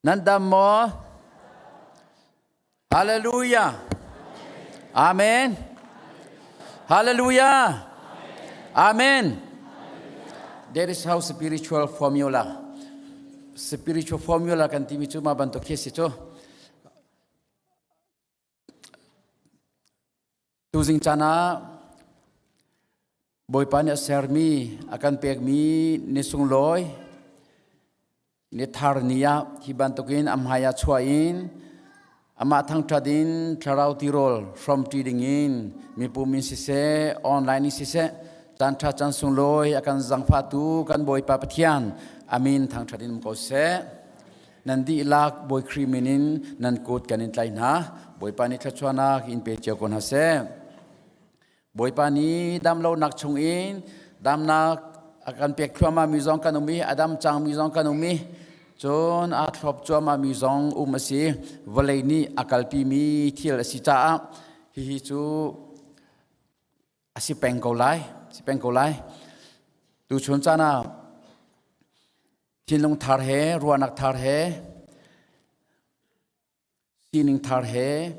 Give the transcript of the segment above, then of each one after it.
Nan dam maw? Hallelujah. Amen. Hallelujah. Amen. There is how spiritual formula. Spiritual formula kan timi cu ma bantuk khi si cu. Tuzing caan ah Bawipa nih a sermi a kan pekmi ni sunglawi ni thar ni ah hi bantukin a hmai ah chuah in amah thangṭhat in thlarau tirawl hrawmṭi dingin mipum in siseh online in siseh caan ṭha caan sunglawi a kan zangfahtu kan Bawipa Pathian amin thangṭhat in um ko seh. Nan dihlak Bawi Khrih min in nan kut kan in tlaih hna. Bawipa nih thluachuahnak in pe cio ko hna seh. Bawipa nih damlonak chung in damnak a kan pek thluahmah mi zong kan um i a dam cang mi zong kan um i cun aa thlop cuahmah mi zong um a si. Vawlei nih a kalpi mi thil a si caah hihi cu a si peng ko lai, si peng ko lai. Tuchun caan ah Thinlung thar he, ruahnak thar he, sining thar he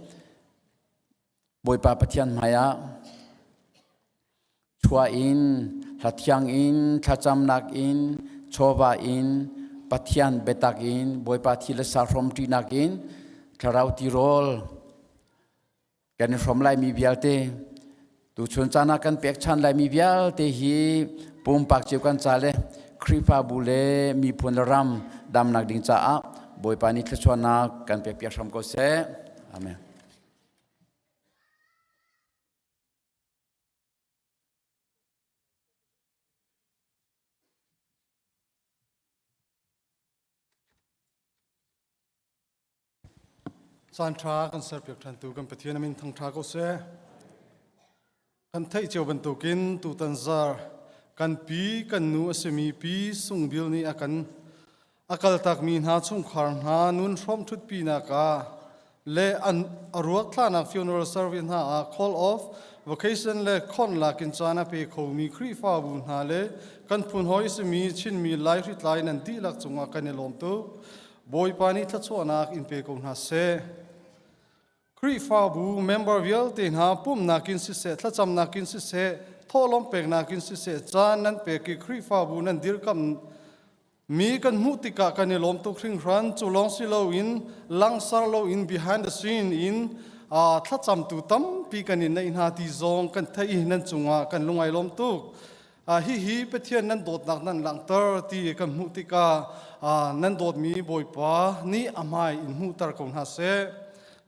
Bawipa Pathian hmaiah chuah in, hlathiang in, thlacamnak in, chawva in, Pathian biatak in, Bawipa thi le sa hrawmṭinak in, thlarau tirawl kan i hrawm laimi vialte tuchun caan ah kan pekchan laimi vialte hi pumpak cio kan ca le Khrihfabu le miphun le ram damnak ding caah Bawipa nih thluachuahnak kan pekpiak hram ko seh. Amen. Caan ṭha kan serpiak ṭhantu kan Pathian a min thangṭha ko seh. Kan theih cio bantukin tutan zar kan pi kan nu a simi pi Sungbil nih a kan a kaltakmi hna chungkhar hna nun hrawm ṭhutpinak ah le an a ruak thlahnak funeral service hna ah call off vocation le khon lakin caan a pe khomi Khrihfabu hna le kan phun hawi simi Chinmi Laihritlai nan dihlak cungah kan i lawm tuk. Bawipa nih thluachuahnak in pe ko hna seh. Khrihfabu member vialte hna pumhnak in siseh, thlacamnak in siseh, thawhlawm peknak in siseh, caan nan pek i Khrihfabu nan dirkamh mi kan hmuh tikah kan i lawm tuk hringhran. Cu lawng si loin langsar loin behind the scene in thlacamtu tampi kan i neih hna ti zong kan theih i nan cungah kan lungai lawm tuk. Hihi Pathian nan dawtnak nan langhter ti kan hmuh tikah nan dawtmi Bawipa nih a hmai in hmuhter ko hna seh.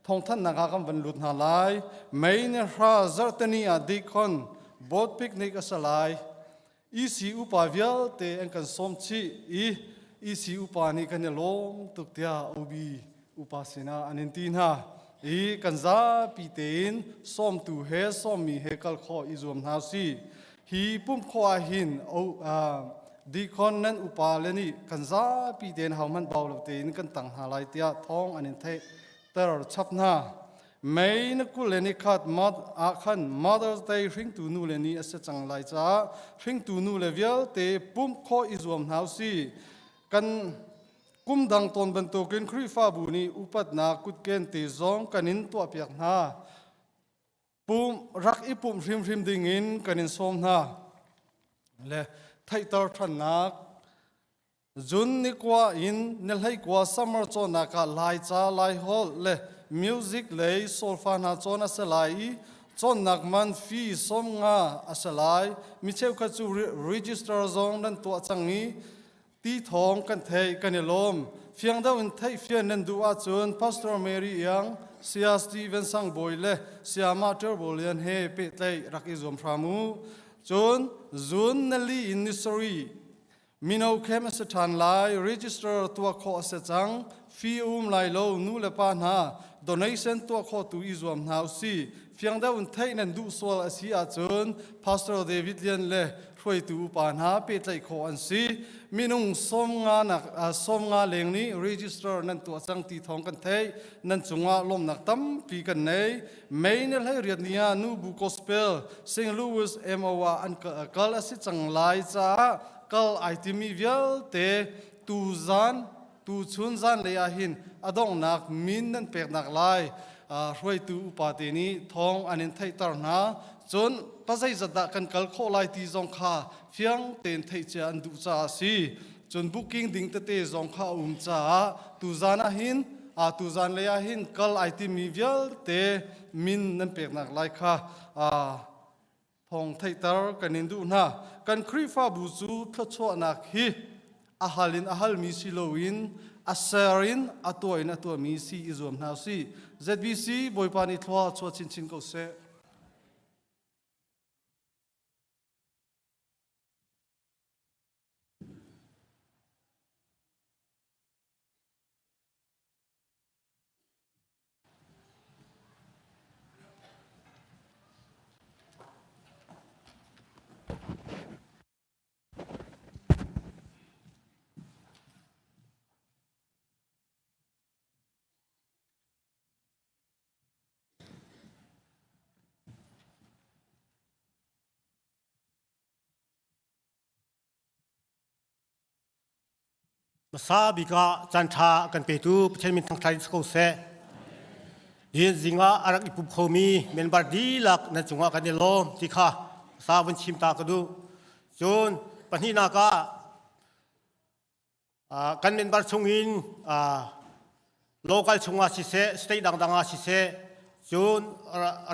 Thawngthanhnak ah kan van lut hna lai. Mei ni hra zarhteni ah Deacon boat picnic a si lai. EC upa vialte an kan sawm chih i EC upa nih kan i lawm tuk tiah OB upa sinah an in ti hna i kan zapi tein sawmtu he sawmmi he kal khawh i zuam hna si. Hi pumh khawh ah hin deacon nan upa le nih kan zapi tein hohmanh bau lo tein kan tang hna lai tiah thawng an in theih ter chap hna. May na 20 le ni khat ah khan Mother's Day hringtu nu le ni a si cang lai caah hringtu nu le vialte pumh khawh i zuam hna usih. Kan Kum dang tawn bantukin Khrihfabu nih upatnak kutken te zong kan in tuahpiak hna. Pum rak i pumh hrimhrim dingin kan in sawm hna. Le theihter ṭhannak June ni kua in ni 19 summer cawnnak ah Laica, Laiholh le music lei solfa hna cawn a si lai i cawnnak man fee 50 a si lai. Mi cheukhat cu register zong nan tuah cang i Ti thawng kan theih kan i lawm. Fiang deuh in theihfian nan duh ahcun Pastor Mary Iang, Saya Steven Sang Bawi le Saya Mah Ṭer Bawi Lian he pehtlaih rak i zuam hram u. Cun June nali in ni sarih mino camp a si ṭhan lai, register tuah khawh a si cang, fee um lai lo, nu le pa hna donation tuah khawh tu i zuam hna usih. Fiang deuh in theih nan duh sual a si ahcun Pastor David Lian le hruaitu upa hna pehtlaih khawh an si. Minung 50 leng nih register nan tuah cang ti thawng kan theih. Nan cungah lawmnak tampi kan nei. May ni 18 ni ah Nubu Gospel St. Louis MO ah an kal a si cang lai caah kal ai timi vialte tuzan. Tu chun zanlei ah hin a donghnak min nan peknak lai hruaitu upa te nih thawng an in theihter hna. Cun pazeizat dah kan kal khawh lai ti zong kha fiang tein theih cia an duh caah a si. Cun booking ding tete zong kha a um caah tuzan ah hin tuzan lei ah hin kal ai timi vialte min nan peknak lai kha thawng theihter kan in duh hna. Kan Khrihfabu cu thluachuahnak hi a hal in a halmi si loin a ser in a tuah in a tuahmi si i zuam hna usih. ZBC Bawipa nih thlua chuah chinchin ko seh. Hmasa bik ah caanṭha a kan petu Pathian min thangṭhat in si ko seh. Nihin zing ah a rak i pum khomi member dihlak nan cungah kan i lawm ti kha hmasa vun chim ta ka duh. Cun pahnihnak ah kan member chungin local chungah siseh, state dangdang ah siseh, cun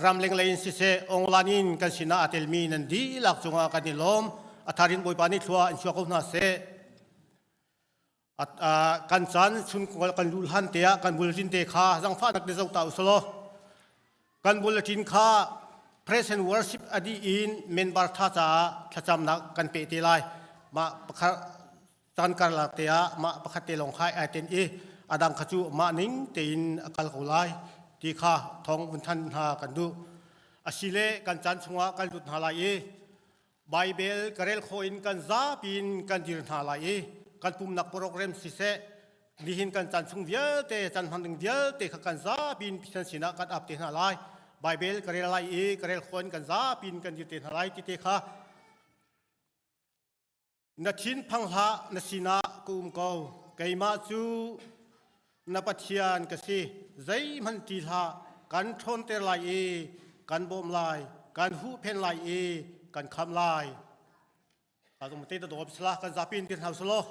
ramleng lei in siseh, online in kan sinah aa telmi nan dihlak cungah kan i lawm. A thar in Bawipa nih thlua in chuah ko hna seh. Kan caan chun kan luh hlan te ah kan bulletin te kha zangfahnak te zoh ta usalaw. Kan bulletin kha praise and worship a dih in member tha caah thlacamnak kan peh te lai. Mah pakhat caan karlak te ah mah pakhat te lawng kha ai ten i a dang kha cu mah ning tein a kal ko lai ti kha thawng vun than hna kan duh. Asile kan caan chungah kan lut hna lai i Baibal ka rel khawh in kan zapi in kan dir hna lai i kan pumnak program siseh nihin kan caan chung vialte caan hman ding vialte kha kan zapi in Pathian sinah kan ap te hna lai. Baibal ka rel lai i ka rel khawh in kan zapi in kan dir te hna lai ti te kha Na thinphang hlah, na sinah ka um ko. Keimah cu na Pathian ka si. Zeihmanh ṭih hlah, kan ṭhawnter lai i kan bawmh lai, kan huhphenh lai i kan khamh lai. Ka zong te da dawp sala kan zapi in dir hna usalaw.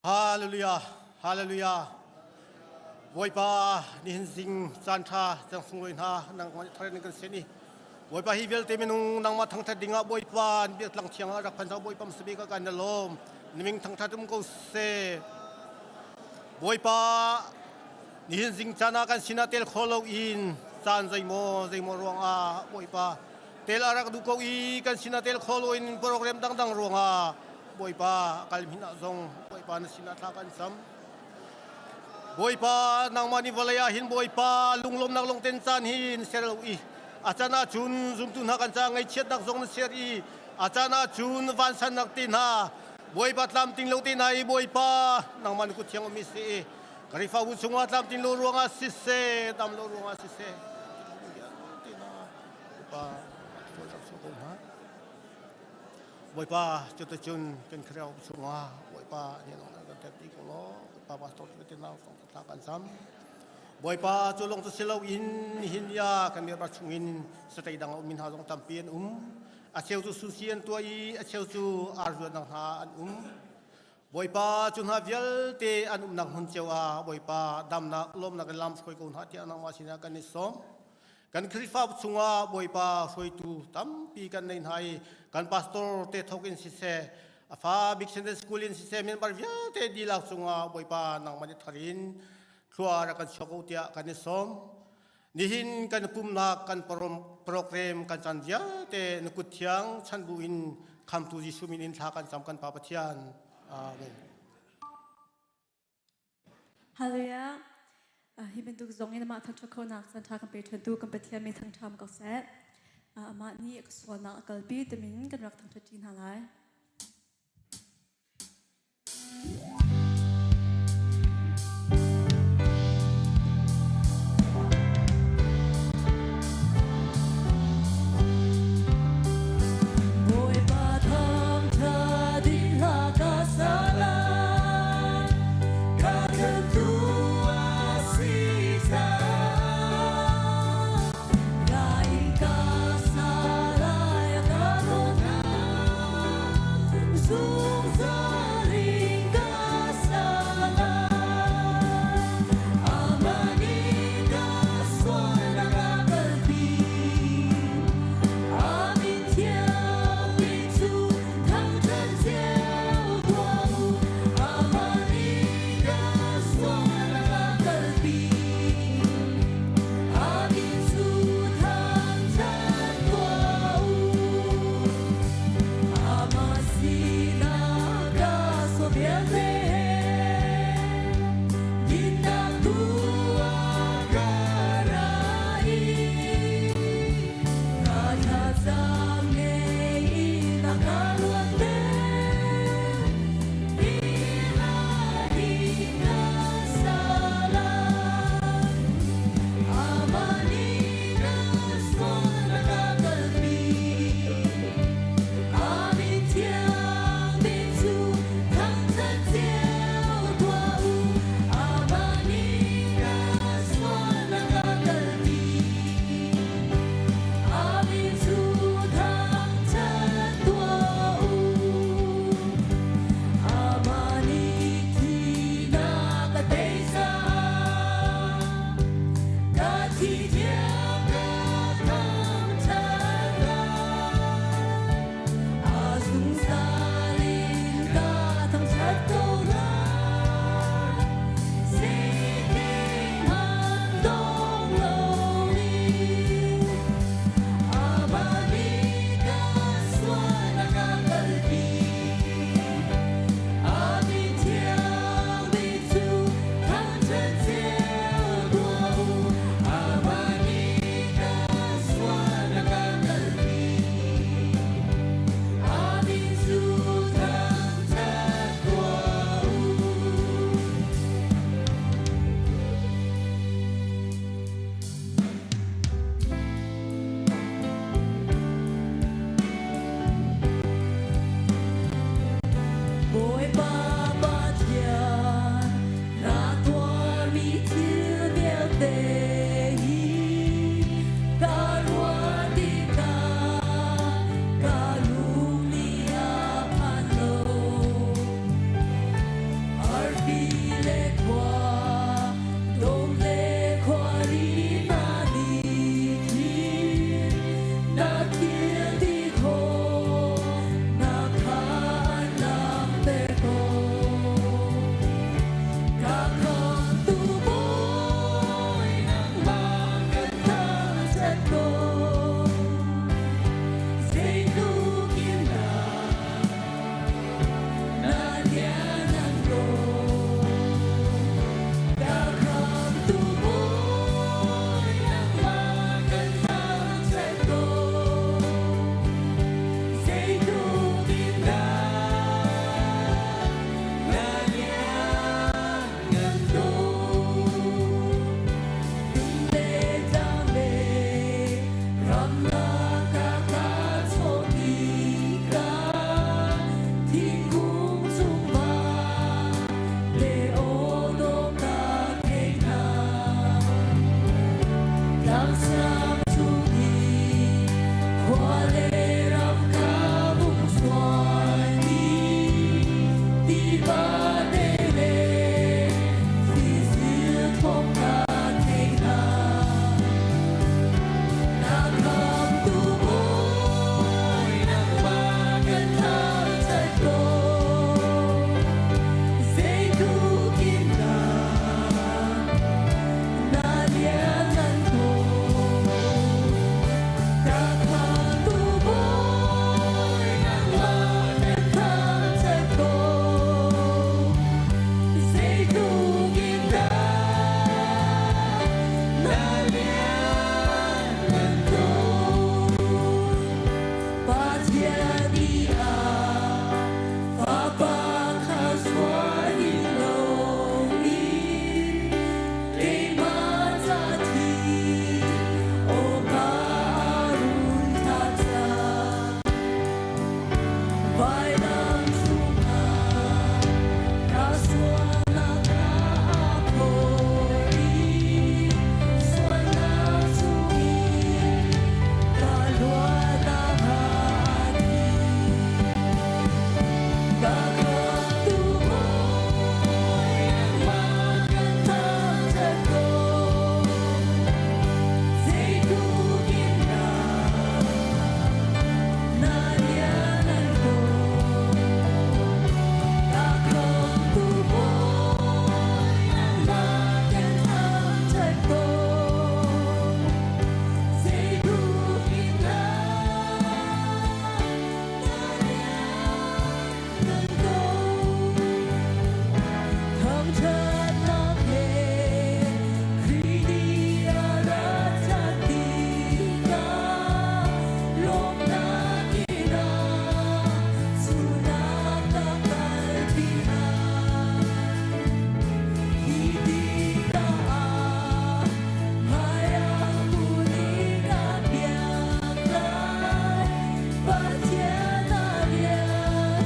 Hallelujah, hallelujah. Bawipa nihin zing caan ṭha cang sunglawi hna nangmah nih thar in kan sin i Bawipa hi vialte minung nangmah thangṭhat dingah Bawipa an biakṭlang thiang ah rak phan cang Bawipa hmasa ka kan na lawm niming thangṭhat um ko seh Bawipa nihin zing caan ah kan sinah tel kho lo in caan zeimaw zeimaw ruangah Bawipa tel a rak duh ko i kan sinah tel kho lo in program dangdang ruangah Bawipa kal hmin ah zong Bawipa na sinah thla kan cam. Bawipa nangmah nih vawlei ah hin Bawipa lunglawmnak lungten caan hi na ser lo i a caan ah cun zumtu hna kan caah ngaihchiatnak zong na ser i a caan ah cun vansannak te hna Bawipa tlamtling lo te hna i Bawipa nangmah na kut thiang ummi si i Khrihfabu chungah tlamtling lo ruangah siseh dam lo ruangah siseh Bawipa Bawipa cuticun kan khreo chungah Bawipa nih lawng kan tep ti ko law Bawipa pastor te nau song thla kan sam Bawipa cu lawng cu si lo in nihin ya kan mirbar chungin satei dang a um hna zong tampi an um a cheu cu susi an tuah i a cheu cu arzuan hna an um Bawipa cu hna vialte an umnak hmun cio ah Bawipa damnak lawmnak in lam hruai ko hna tiah nangmah sinah kan i sawm Kan Khrihfabu chungah Bawipa hruaitu tampi kan nei hna i kan pastor te thawk in siseh, a fa bik Sunday school in siseh, member vialte dihlak cungah Bawipa nangmah nih thar in thlua rak kan chuak u tiah kan i sawm. Nihin kan pumnak kan program kan caan vialte na kut thiang chan bu in khamtu Jesuh min in thla kan cam kan Pa Pathian. Amen. Hallelujah. Hi bantuk zong in amah thangṭhat khonak caan ṭha kan pe ṭhantu kan Pathian mi thangṭham ko seh. Amah nih ka sualnak a kalpi timin kan rak thangṭhat ṭi hna lai. Zungzal in ka sa lai. Amah nih ka sualnak a kalpi. A min thiang mi cu thangṭhat cio tuah u. Amah nih ka sualnak a kalpi. A min cu thangṭhat tuah u. Amah sinah ka sual vialte he dinnak tu a ka ra i ka thlacam ngei in a ka luatter. Hi hi ka sa lai. Amah nih ka sualnak a kalpi. A min thiang mi cu thangṭhat cio tuah u. Amah nih ka sualnak a kalpi. A min cu thangṭhat tuah u. Amah nih thihnak a tei caah ka thi tiang ka thangṭhat lai. A zungzal in ka thangṭhat ko lai. Zeitik hmanh dong loin Amah nih ka sualnak a kalpi. A min thiang mi cu thangṭhat cio tuah u. Amah nih ka sualnak a kalpi. A min cu thangṭhat tuah u. Bawipa Pathian, na tuahmi thil vialte hi ka ruah tikah ka lung nih a phan lo. Arfi le khua, dong le khuari hna nih khin na thil ti khawh na kha an langhter ko. Ka khamhtu Bawi nangmah kan thangṭhat ko. Zeitluk in dah na lianhngan ko. Ka khamhtu Bawi nangmah kan thangṭhat ko. Zeitluk in dah na lianhngan ko. Le tlang le ramlak ah ka chawh tikah thingkung cung va le aw dawh ka thei hna. Tlangsang cung i khua le ram ka vung cuan i tiva te le thlisil thawng ka thei hna. Na khamhtu Bawi nangmah kan thangṭhat ko. Zeitluk in dah na lianhngan ko. Ka khamhtu Bawi nangmah kan thangṭhat ko. Zeitluk in dah na lianhngan ko. Pathian nih a Fapa kha chuah hin loin keimah ca thi awkah run thlah cang. Vailam cungah ka sualnak a phor i sualnak chungin ka luatnak a thi. Lianngan ko. Thangṭhatnak he Khrih nih a rat ṭhan tikah lawmhnak in a sunak a kalpi hna. Hi tikah ah hmaiah kuning a piak lai, Pathian a lian.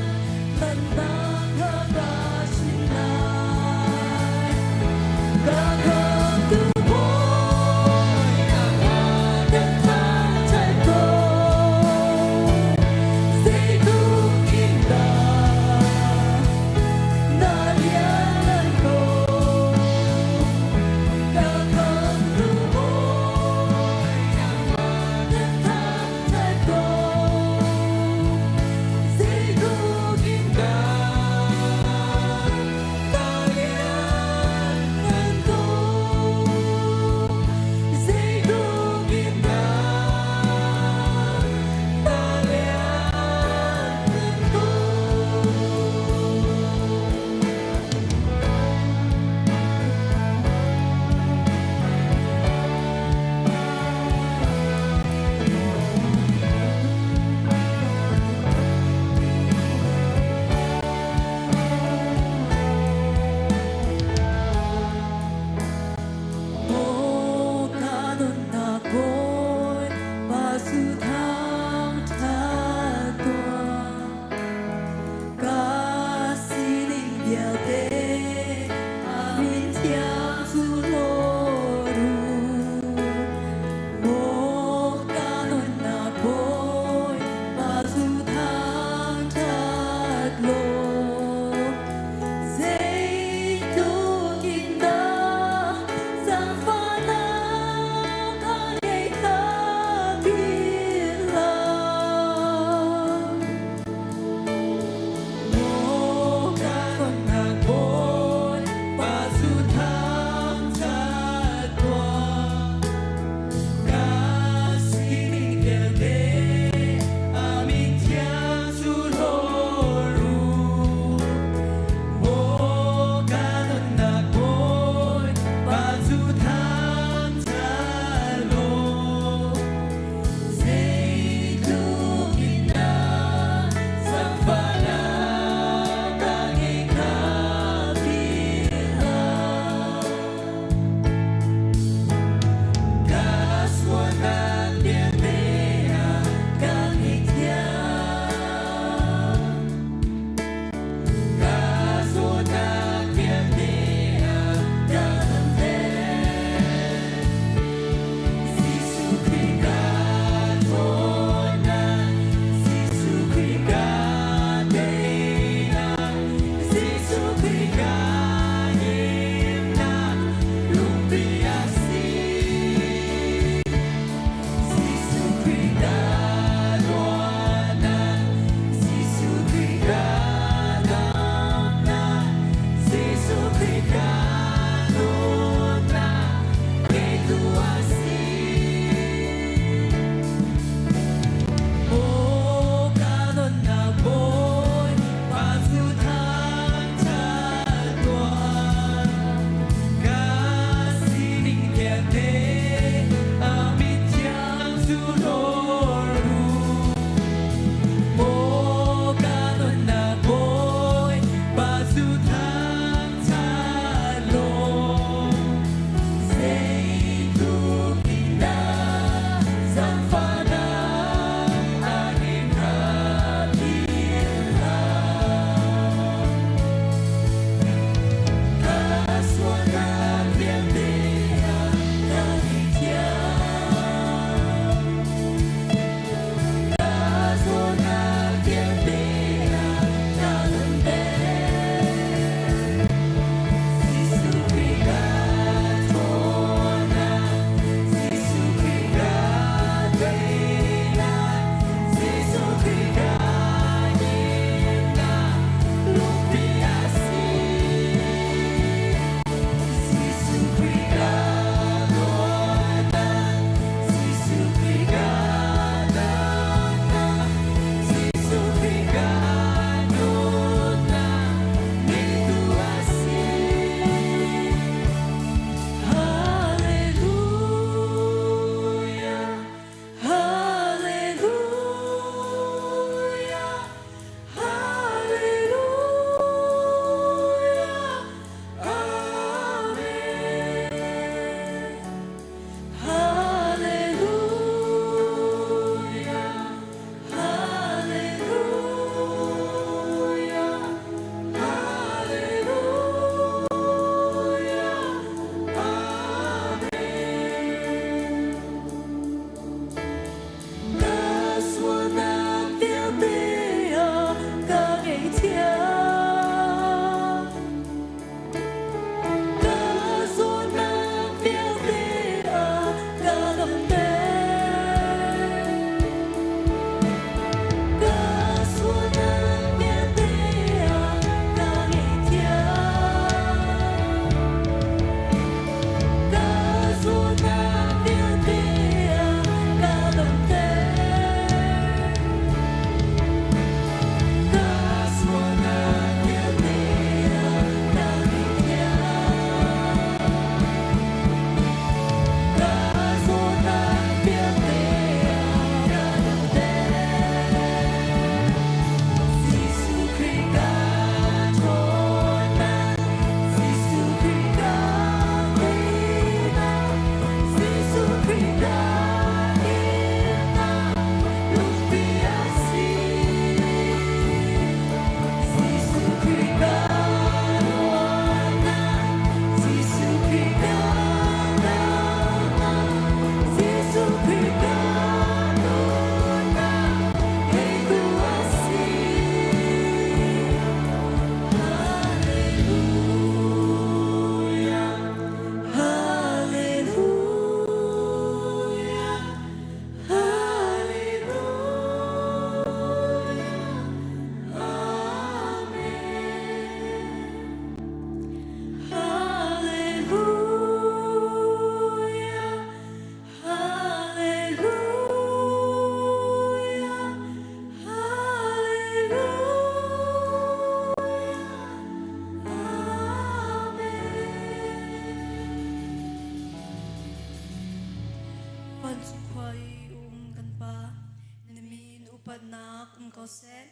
seh.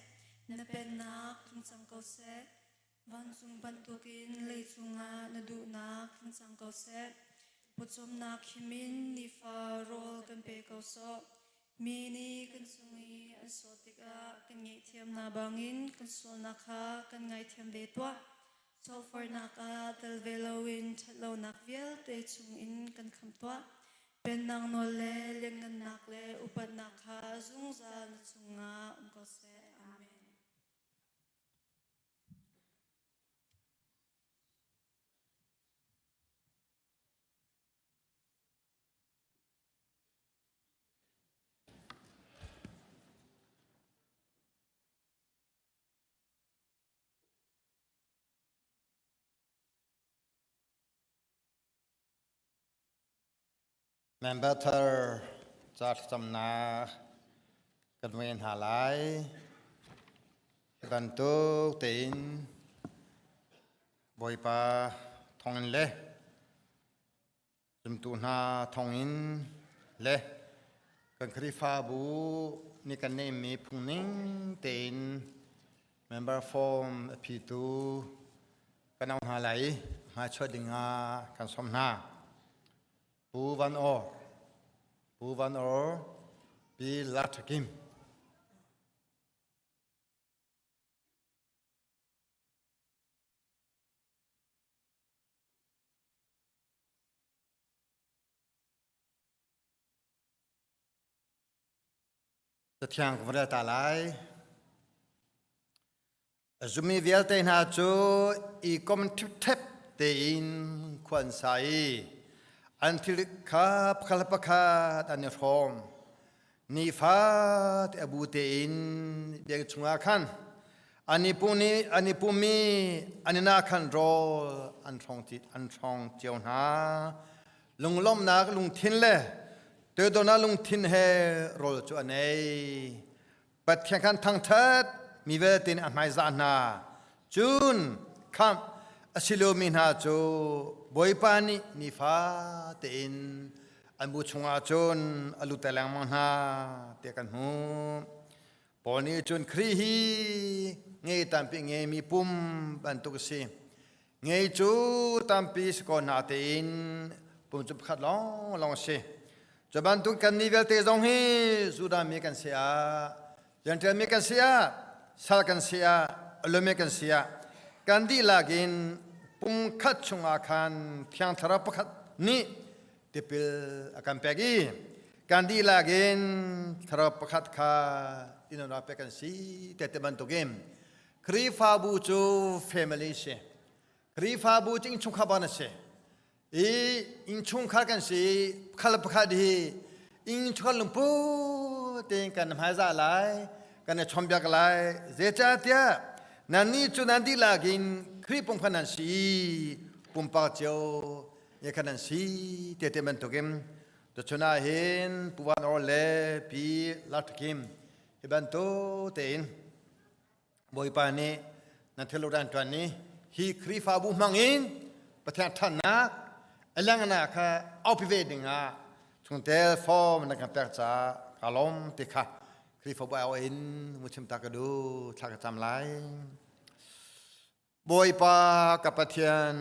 Na pennak tlung cang ko seh. Vancung bantukin leicung ah na duhnak tlung cang ko seh. Pawcawmnak him in nifa rawl kan pe ko sawh. Mi nih kan cung i an sual tikah kan ngaihthiamnak bangin kan sualnak kha kan ngaithiam ve tuah. Chawhfornak ah tel ve loin ṭhatlonak vialte chungin kan khamh tuah. Pennak nawl le lianngannak le upatnak kha zungzal na cungah um ko seh. Amen. Member thar ca thlacamnak kan ngei hna lai. Hi bantuk tein Bawipa thawngin le Zumtu hna thawngin le kan Khrihfabu nih kan neihmi phungning tein member form a phitu kan auh hna lai i hmaichuah ding ah kan sawm hna. Pu Van Or, Pu Van Or, Pi Lat Kim. Cathiang ka van rel ta lai. A zummi vialte hna cu i kom ṭhipṭhep tein khua an sa i an thil kha pakhat le pakhat an i hrawm. Nifate a bu tein biakinn chungah khan an i pum i an i pum i an inn ah khan rawl an hrawng an hrawng cio hna. Lunglawmhnak lungthin le toidornak lungthin he rawl cu an ei. Pathian khan thangṭhat mi vialte nih a hmaizah hna. Cun khamh a si lomi hna cu Bawipa nih nifa tein an bu chungah cun a lut lengmang hna tiah kan hmuh. Paul nih cun Khrih hi ngei tampi ngeimi pum bantuk a si. Ngei cu tampi si ko hna tein pum cu pakhat lawnglawng a si. Cu bantuk kannih vialte zong hi Judah mi kan si ah, Gentile mi kan si ah, sal kan si ah, alumi kan si ah, kan dihlak in pum khat chungah khan Thiang Thlarau pakhat nih tipil a kan pek i kan dihlak in Thlarau pakhat kha dinawnak pek kan si te te bantukin Khrihfabu cu family si. Khrihfabu cu innchungkhar ban a si. I innchungkhar kan si pakhat le pakhat hi innchungkhar lungput tein kan hmaizah lai, kan i chawnhbiak lai. Zeicahtiah nannih cu nan dihlak in Khrih pumkhat nan si i pumpak cio ye khan nan si te te bantukin tuchun ah hin Pu Van Or le Pi Lathakim hi bantuk tein Bawipa nih nan thil rian ṭuan ni hi Khrihfabu hmang in Pathian ṭhatnak a lengnak kha aupi ve dingah chungtel form na kan pek caah ka lawm ti kha Khrihfabu au in mu chim ta ka duh thla ka cam lai. Bawipa ka Pathian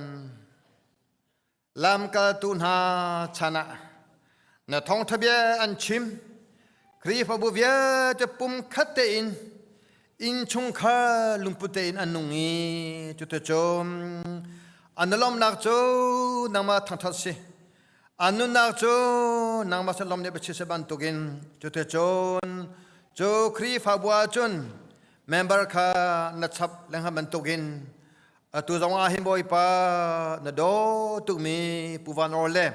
Lamkaltu hna chan ah na thawngṭha bia an chim. Khrihfabu vialte pumkhat tein innchungkhar lungput tein an nung i cuticun an lawmhnak cu nangmah thangṭhat si. An nunnak cu nangmah sin lawm nih biachim si bantukin cuticun cu Khrihfabu ah cun member kha na chap lengmang bantukin Atu zong ah hin Bawipa na daw tukmi Pu Van Or le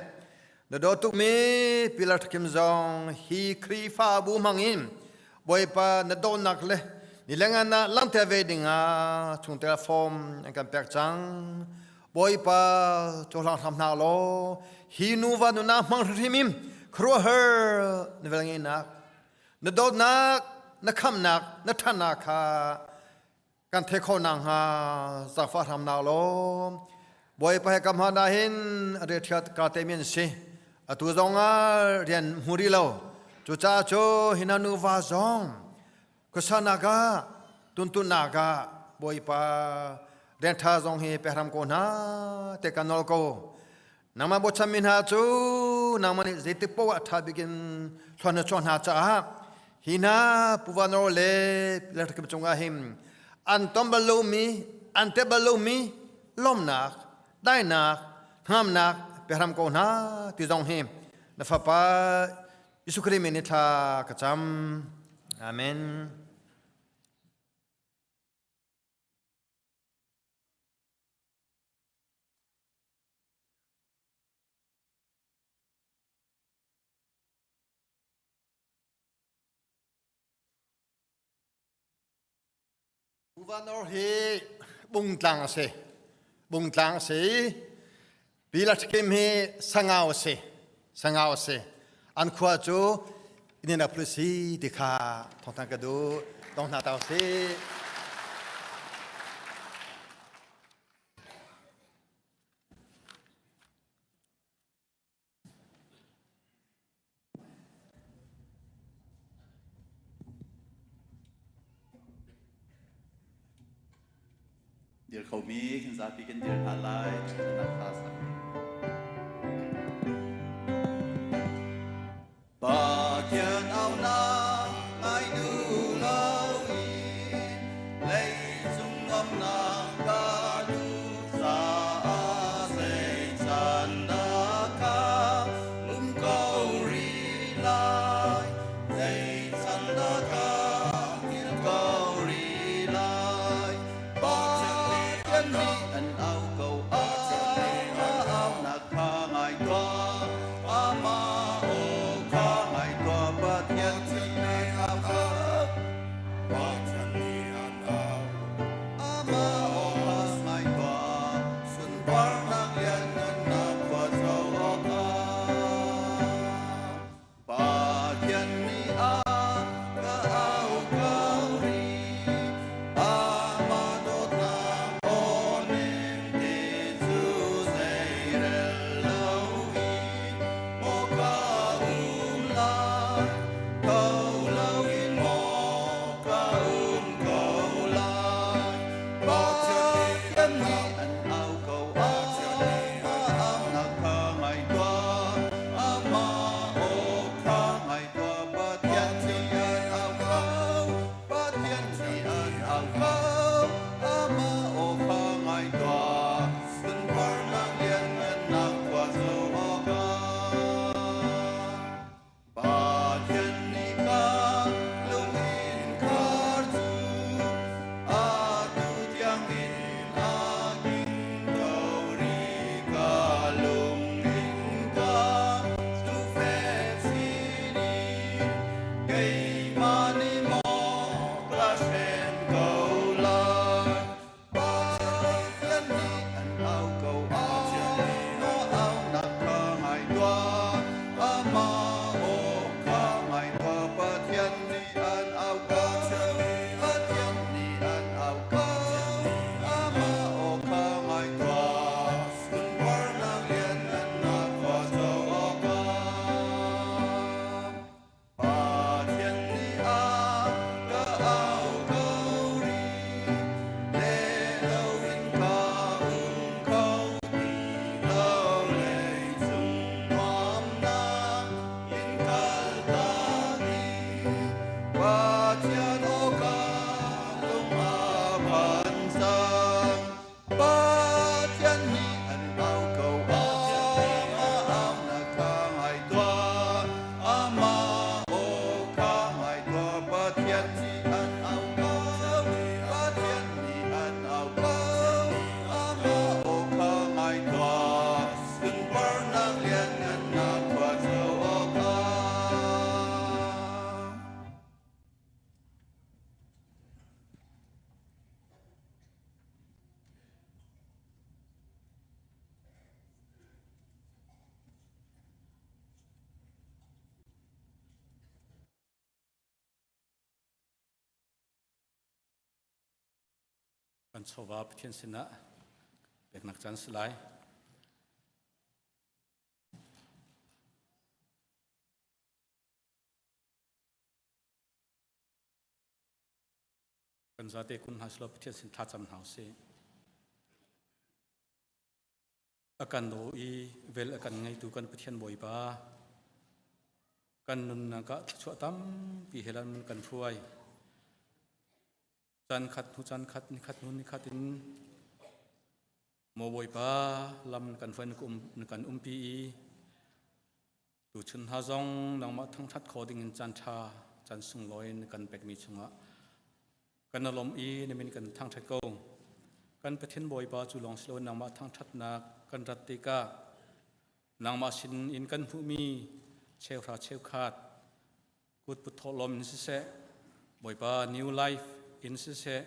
na daw tukmi Pilar Thakim zong hi Khrihfabu hmang in Bawipa na dawtnak le nilengan ah langhter ve ding ah chungtel form an kan pek cang. Bawipa cohlang hram hna law hi nuva nunah hmang hrimhrim in khuaruahhar na vel ngeihnak na dawtnak na khamhnak na ṭhatnak kha kan theih khawh nakhnga zaangfah hram na law Bawipa he kam hna hin riathiat ka te mi an si atu zong ah rian hmu rih lo cucaah cu hi hna nuva zong Khuasanak ah tuntunnak ah Bawipa rian ṭha zong hi pe hram ko hna te kan nawl ko. Nangmah bochanmi hna cu nangmah nih zeitik paoh ah ṭha bik in thluan na chuah hna caah hi hna Puva Nor le Pilarkim cungah hin an ton bal lomi an tep bal lomi lawmnak dainak hngamnak pe hram ko hna ti zong hi na fapa Jesuh Khrih min i thla ka cam. Amen. Uvanor hi bungtlang a si. Bungtlang a si. Pilathkim hi sangau a si. Sangau a si. An khua cu Indianapolis si ti kha thawngthang ka duh. Tong hna tau si. Dir khomi kan zapi kan dir hna lai. Thlacamnak hla sak. Pathian aunak ngai duh lo in leicung nuamhnak ka duh caah zei caan dah ka um ko rih lai zei can dah ka hngilh ko rih lai Pathian nih an au ko aunak kha ngai tuah amah aw kha ngai tuah Pathian nih an au Pathian nih an au amah aw kha ngai tuah sunparnak lianngannak khua co awkah Pathian nih a ka au ko rih amah dawtnak aw nem te cu zeirel loin maw ka um lai tho loin maw ka um ko lai Pathian nih an au ko aunak kha ngai tuah amah aw kha ngai tuah Pathian nih an au ko Pathian nih an au ko amah aw kha ngai tuah sunparnak lianngannak khua zo awkah Pathian nih ka lung in khar cu atu tiangin a king ko rih ka lung in ka tufek sinin keimah nih maw ka hren ko lai Pathian nih an au ko aunak kha ngai tuah amah aw kha ngai tuah Pathian nih an au ko Pathian nih an au ko amah aw kha ngai tuah sunparnak lianngannak khua co awkah Pathian nih a ka au ko rih, le loin ka um kho ti lo leicung nuamnak in kaltak i Pathian aw ka lung a phan cang. Pathian nih an au ko amah aunak kha ngai tuah amah aw kha ngai tuah Pathian nih an au ko Pathian nih an au ko amah aw kha ngai tuah sunparnak lianngannak khua co awkah Kan chawva Pathian sinah peknak caan si lai. Kan zate kun hna selaw Pathian sin thlacam hna usih. A kan daw i vel a kan ngeitu kan Pathian Bawipa, kan nunnak ah thluachuah tampi he lan kan hruai. Caan khat hnu caan khat, ni khat hnu ni khat in maw Bawipa lam kan hruai na kan umpi i Tuchun hna zong nangmah thangṭhat kho dingin caan ṭha, caan sunglawi na kan pekmi chungah kan i lawm i na min kan thangṭhat ko. Kan Pathian Bawipa cu lawng si loin nangmah thangṭhatnak kan rat tikah nangmah sin in kan hmuhmi cheuhra cheukhat kutput thawhlawm in siseh, Bawipa New Life in siseh,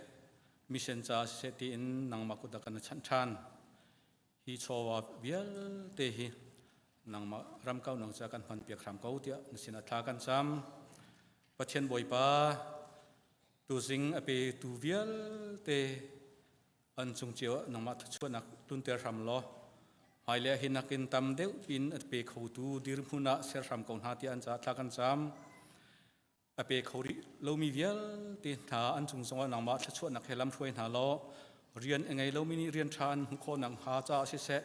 mission ca siseh tiin nangmah kut ah kan chanh ṭhan. Hi chawva vialte hi nangmah ram kaunak ca kan hman piak hram ko tiah na sinah thla kan cam. Pathian Bawipa, tuzing a petu vialte an cung cio ah nangmah thluachuahnak tlunter hram law hmailei ah hi nakin tam deuh pin a pe khotu dirhmun ah ser hram ko hna tiah an caah thla kan cam. A pe kho rih lomi vialte hna an cung zongah nangmah thluachuahnak he lamhruai hna law rian a ngei lomi nih rian ṭha an hmuh khawh nakhnga caah siseh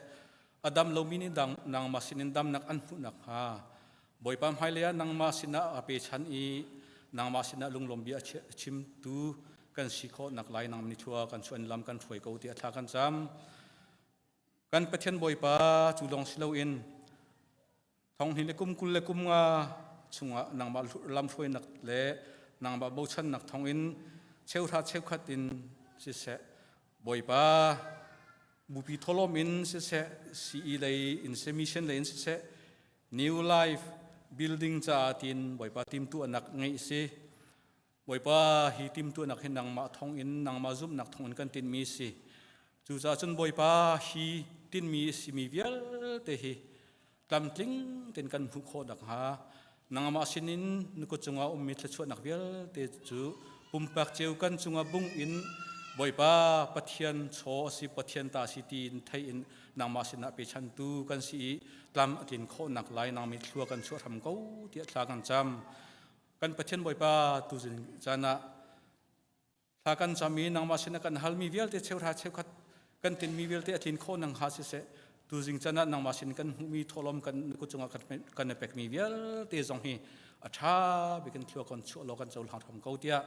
a dam lomi nih dang, nangmah sinin damnak an hmuh nakhnga Bawipa hmailei ah nangmah sinah a pechan i nangmah sinah lunglawm bia a chimtu kan si khawh nak lai nang ni thua kan chuan lam kan hruai ko tiah thla kan cam. Kan Pathian Bawipa cu lawng si loin Thong hnih le kum 20 le kum nga chungah nangmah lamhruainak le nangmah bochannak thawngin cheuhra cheukhat in siseh Bawipa bupi tholawm in siseh CE lei in siseh mission lei in siseh New Life building caah tiin Bawipa timtuahnak ngeih si. Bawipa hi timtuahnak hi nangmah thawngin nangmah zumhnak thawngin kan tinhmi a si. Cucaah cun Bawipa hi tinhmi a simi vialte hi tlamtling tein kan hmuh khawh nakhnga nangmah sinin na kut cungah ummi thluachuahnak vialte cu pumpak cio kan cungah bung in Bawipa Pathian chaw a si Pathian ta si tiin thei in nangmah sinah pechantu kan si i tlam a tlin khawh nak lai nangmi thlua kan chuah hram ko tiah thla kan cam. Kan Pathian Bawipa tuzing caan ah thla kan cam i nangmah sin ah kan halmi vialte cheuhra cheukhat kan tinmi vialte a tlin khawh nang ha siseh tuzing caan ah nangmah sin kan hmuhmi thawhlawm kan kut cungah kan i pekmi vialte zong hi a ṭha bikin thlua kan chuah law kan cohlang hram ko tiah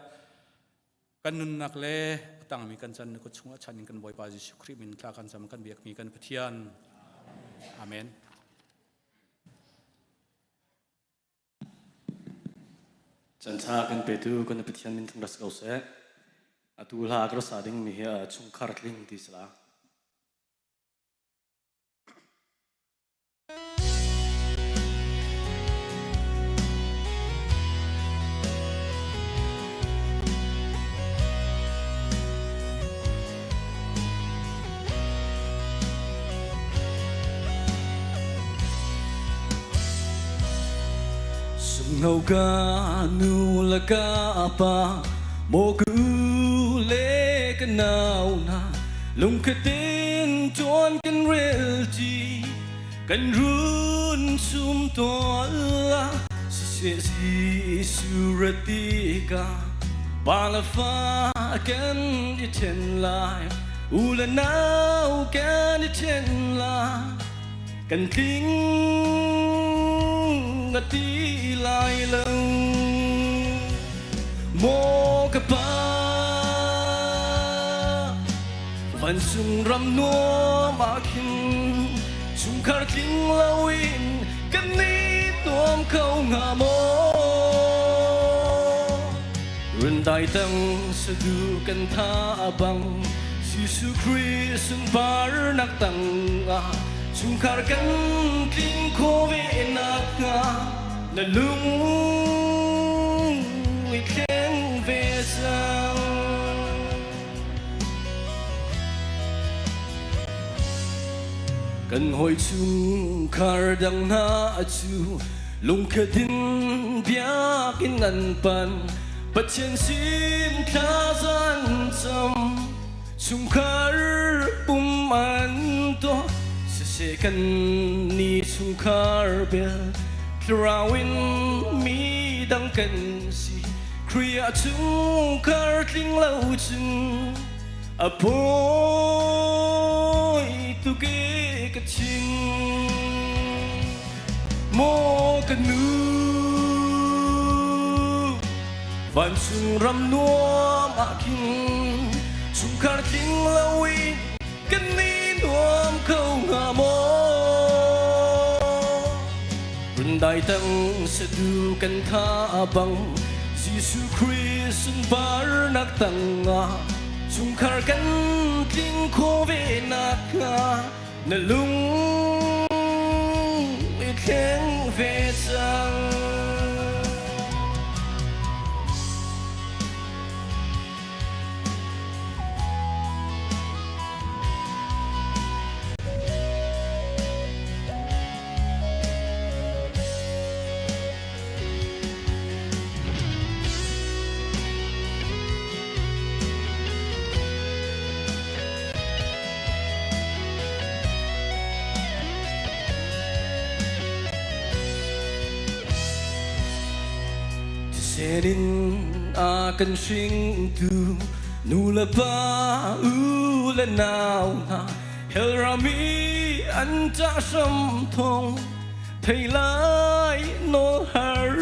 kan nunnak le a tangmi kan chan kut chungah chan in kan Bawipa Jesuh Khrih min thla kan cam kan biakmi kan Pathian. Amen. Canṭha kan petu kan Pathian min thang ras ko seh. Atu hla ka sa ding mi hi chungkhar tling ti sala. Sungno ka nu le ka pa maw ka u le ka nau hna lungkhatin tuan kan rel ti kan run sum tual la siseh Jesuh ra tikah pa le fa kan i then lai u le nau kan i then lai kan tling a ti lai lo maw ka pa vancung ram nuam ah khin chungkhar tling loin kan ni tuam kho hnga maw Rundai tang sadu kan tha bang Jesuh Khrih sunparnak tangah chungkhar kan tling kho ve nakhnga na lung i thleng ve cang. Kan hawi chungkhar dang hna cu lungkhat in biakinn an pan Pathian sin thla zan cam chungkhar pum an tuah siseh kan ni chungkhar bel thlarau in mi dang kan si. Khrih ah chungkhar tling lo cun a poi tuk i ka chim. Maw ka nu, vancung ram nuam ah khin chungkhar tling loin kan i nuam kho hnga maw? Rundai tang sadu kan tha bang Jesuh Khrih sunparnak tangah chungkhar kan tling kho ve nakhnga na lung i thleng ve cang. Thisen in a kan hringtu nu le pa u le nau hna hell ram i an ṭah hram thawng thei lai nawl har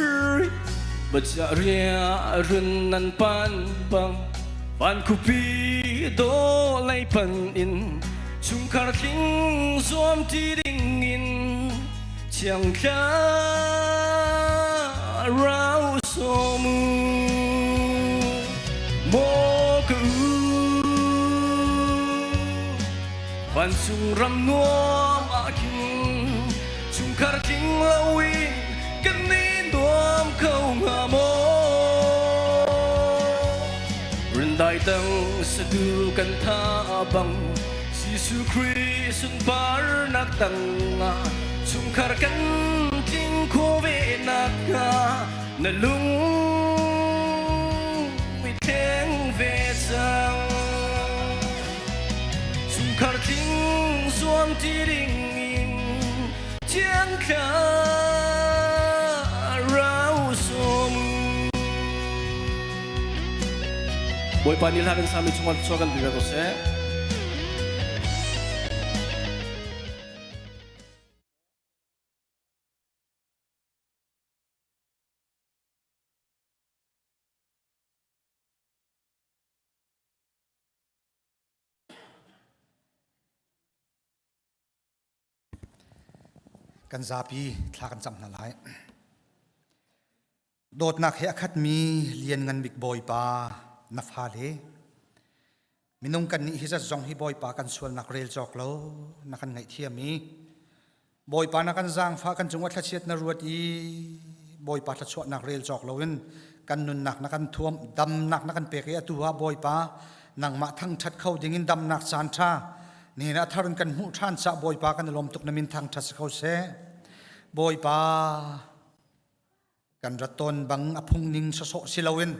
bacha ria run nan pan bang van khupi do lei pan in chungkhar tling zuam ti ding in chiang thla rau somu mo ka u vancung ram nuam ah khin chungkhar tling loin kan i nuam kho hnga maw rindai tang sadu kan tha bang Jesuh Khrih sunparnak tangah chungkhar kan tling kho ve nakhnga na lung i thleng ve cang. Chungkhar tling zuam ti ding in thiang thlarau sawm. Bawipa nih hla kan sami chungah thluachuah kan pe ko seh. Kan zapi thla kan cam hna lai. Dawtnak he a khatmi lianngan bik Bawipa na fale minung kan nih hi zat zong hi Bawipa kan sualnak rel cawk lo na kan ngaihthiam i Bawipa na kan zaangfah kan cungah thlachiat na ruat i Bawipa thluachuahnak rel cawk loin kan nunnak na kan thuam damnak na kan pek i atu ah Bawipa nangmah thangṭhat kho dingin damnak caan ṭha nihin ah thar in kan hmuh ṭhan cah Bawipa kan i lawm tuk na min thangṭhat si ko seh Bawipa kan rat tawn bang a phung ning sawsawh si loin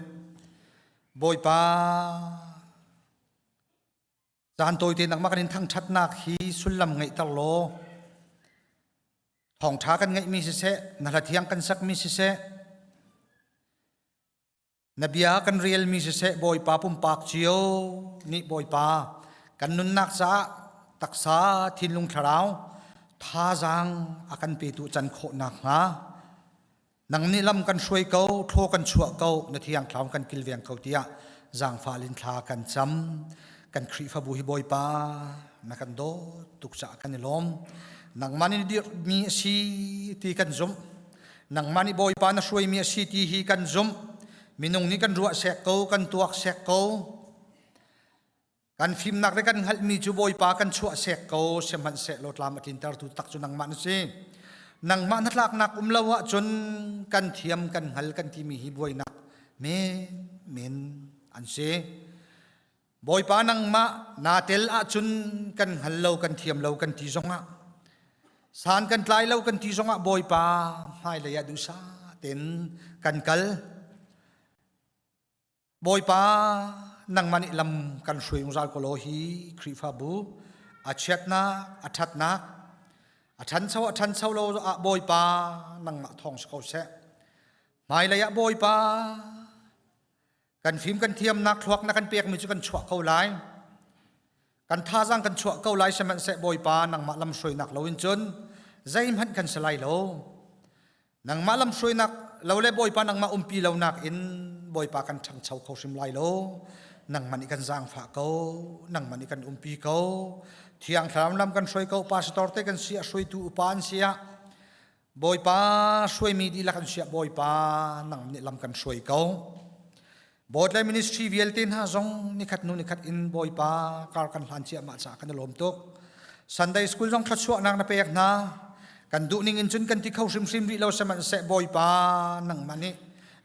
Bawipa Caan tawite nangmah kan in thangṭhatnak hi sullam ngeihter law thawngṭha kan ngeihmi siseh, na hla thiang kan sakmi siseh, na bia kan relmi siseh, Bawipa pumpak cio nih Bawipa kan nunnak caah taksa thinlung thlarau thazaang a kan petu can khawh nakhnga Nang nih lam kan hruai ko, thlaw kan chuah ko, na thiang thlarau kan kilveng ko tiah zaangfah in thla kan cam. Kan Khrihfabu hi Bawipa na kan dawt tuk caah kan i lawm. Nangmah nih dirhmi a si ti kan zumh. Nangmah nih Bawipa na hruaimi a si ti hi kan zumh. Minung nih kan ruah sek ko, kan tuak sek ko. Kan fimnak le kan hngalhmi cu Bawipa kan chuah sek ko sihmanhsehlaw tlam a tlintertu tak cu nangmah na si. Nangmah na tlaknak um lo ahcun kan thiam kan hngal kan timi hi buainak men an si. Bawipa nangmah naa tel ahcun kan hngal lo kan thiam lo kan ti zongah san kan tlai lo kan ti zongah Bawipa hmailei ah duhsah tein kan kal. Bawipa nangmah nih lam kan hruai zungzal ko law hi Khrihfabu a chiatnak a ṭhatnak a ṭhancho a ṭhancho lo ah Bawipa nangmah thawng si ko seh. Hmailei ah Bawipa Kan fim kan thiamnak thluak na kan pekmi cu kan chuah ko lai. Kan thazaang kan chuah ko lai sihmanhseh Bawipa nangmah lamhruainak loin cun zeihmanh kan si lai lo. Nangmah lamhruainak lo le Bawipa nangmah umpi lonak in Bawipa kan ṭhangcho kho hrim lai lo. Nangmah nih kan zaangfah ko, nangmah nih kan umpi ko. Thiang Thlarau lam kan hruai ko, pastor te kan si ah, hruaitu upa an si ah, Bawipa hruaimi dihlak an si ah Bawipa nang nih lam kan hruai ko. Bawtlai ministry vialte hna zong nikhat hnu nikhat in Bawipa kar kan hlan ciahmah caah kan i lawm tuk. Sunday school zong thluachuahnak na pek hna. Kan duh ning in cun kan ti kho hrimhrim rih lo sihmanhseh Bawipa nangmah nih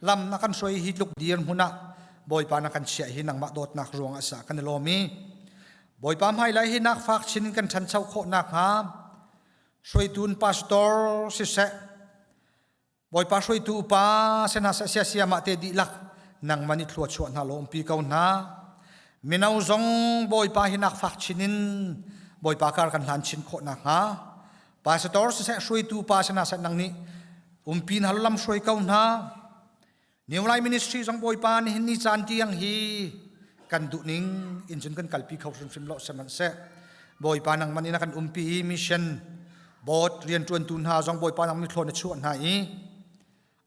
lam na kan hruai hi tluk dir hmun ah Bawipa na kan chiah hi nangmah dawtnak ruang ah sah kan i lawm i Bawipa hmailei hi nak fak chin in kan ṭhancho khawh nakhnga hruaitun pastor siseh Bawipa hruaitu upa sena sia sia mah te dihlak nangmah nih thlua chuah hna law umpi ko hna. Mino zong Bawipa hi nak fak chin in Bawipa kar kan hlan chin khawh nakhnga pastor siseh hruaitu pa sena seh nang nih umpi hna lam hruai ko hna. New Life Ministry zong Bawipa nihin ni caan tiang hi kan duh ning in cun kan kalpi kho hrimhrim lo sihmanhseh Bawipa nangmah nih na kan umpi i mission board rianṭuantu hna zong Bawipa nang mithlawn na chuah hna i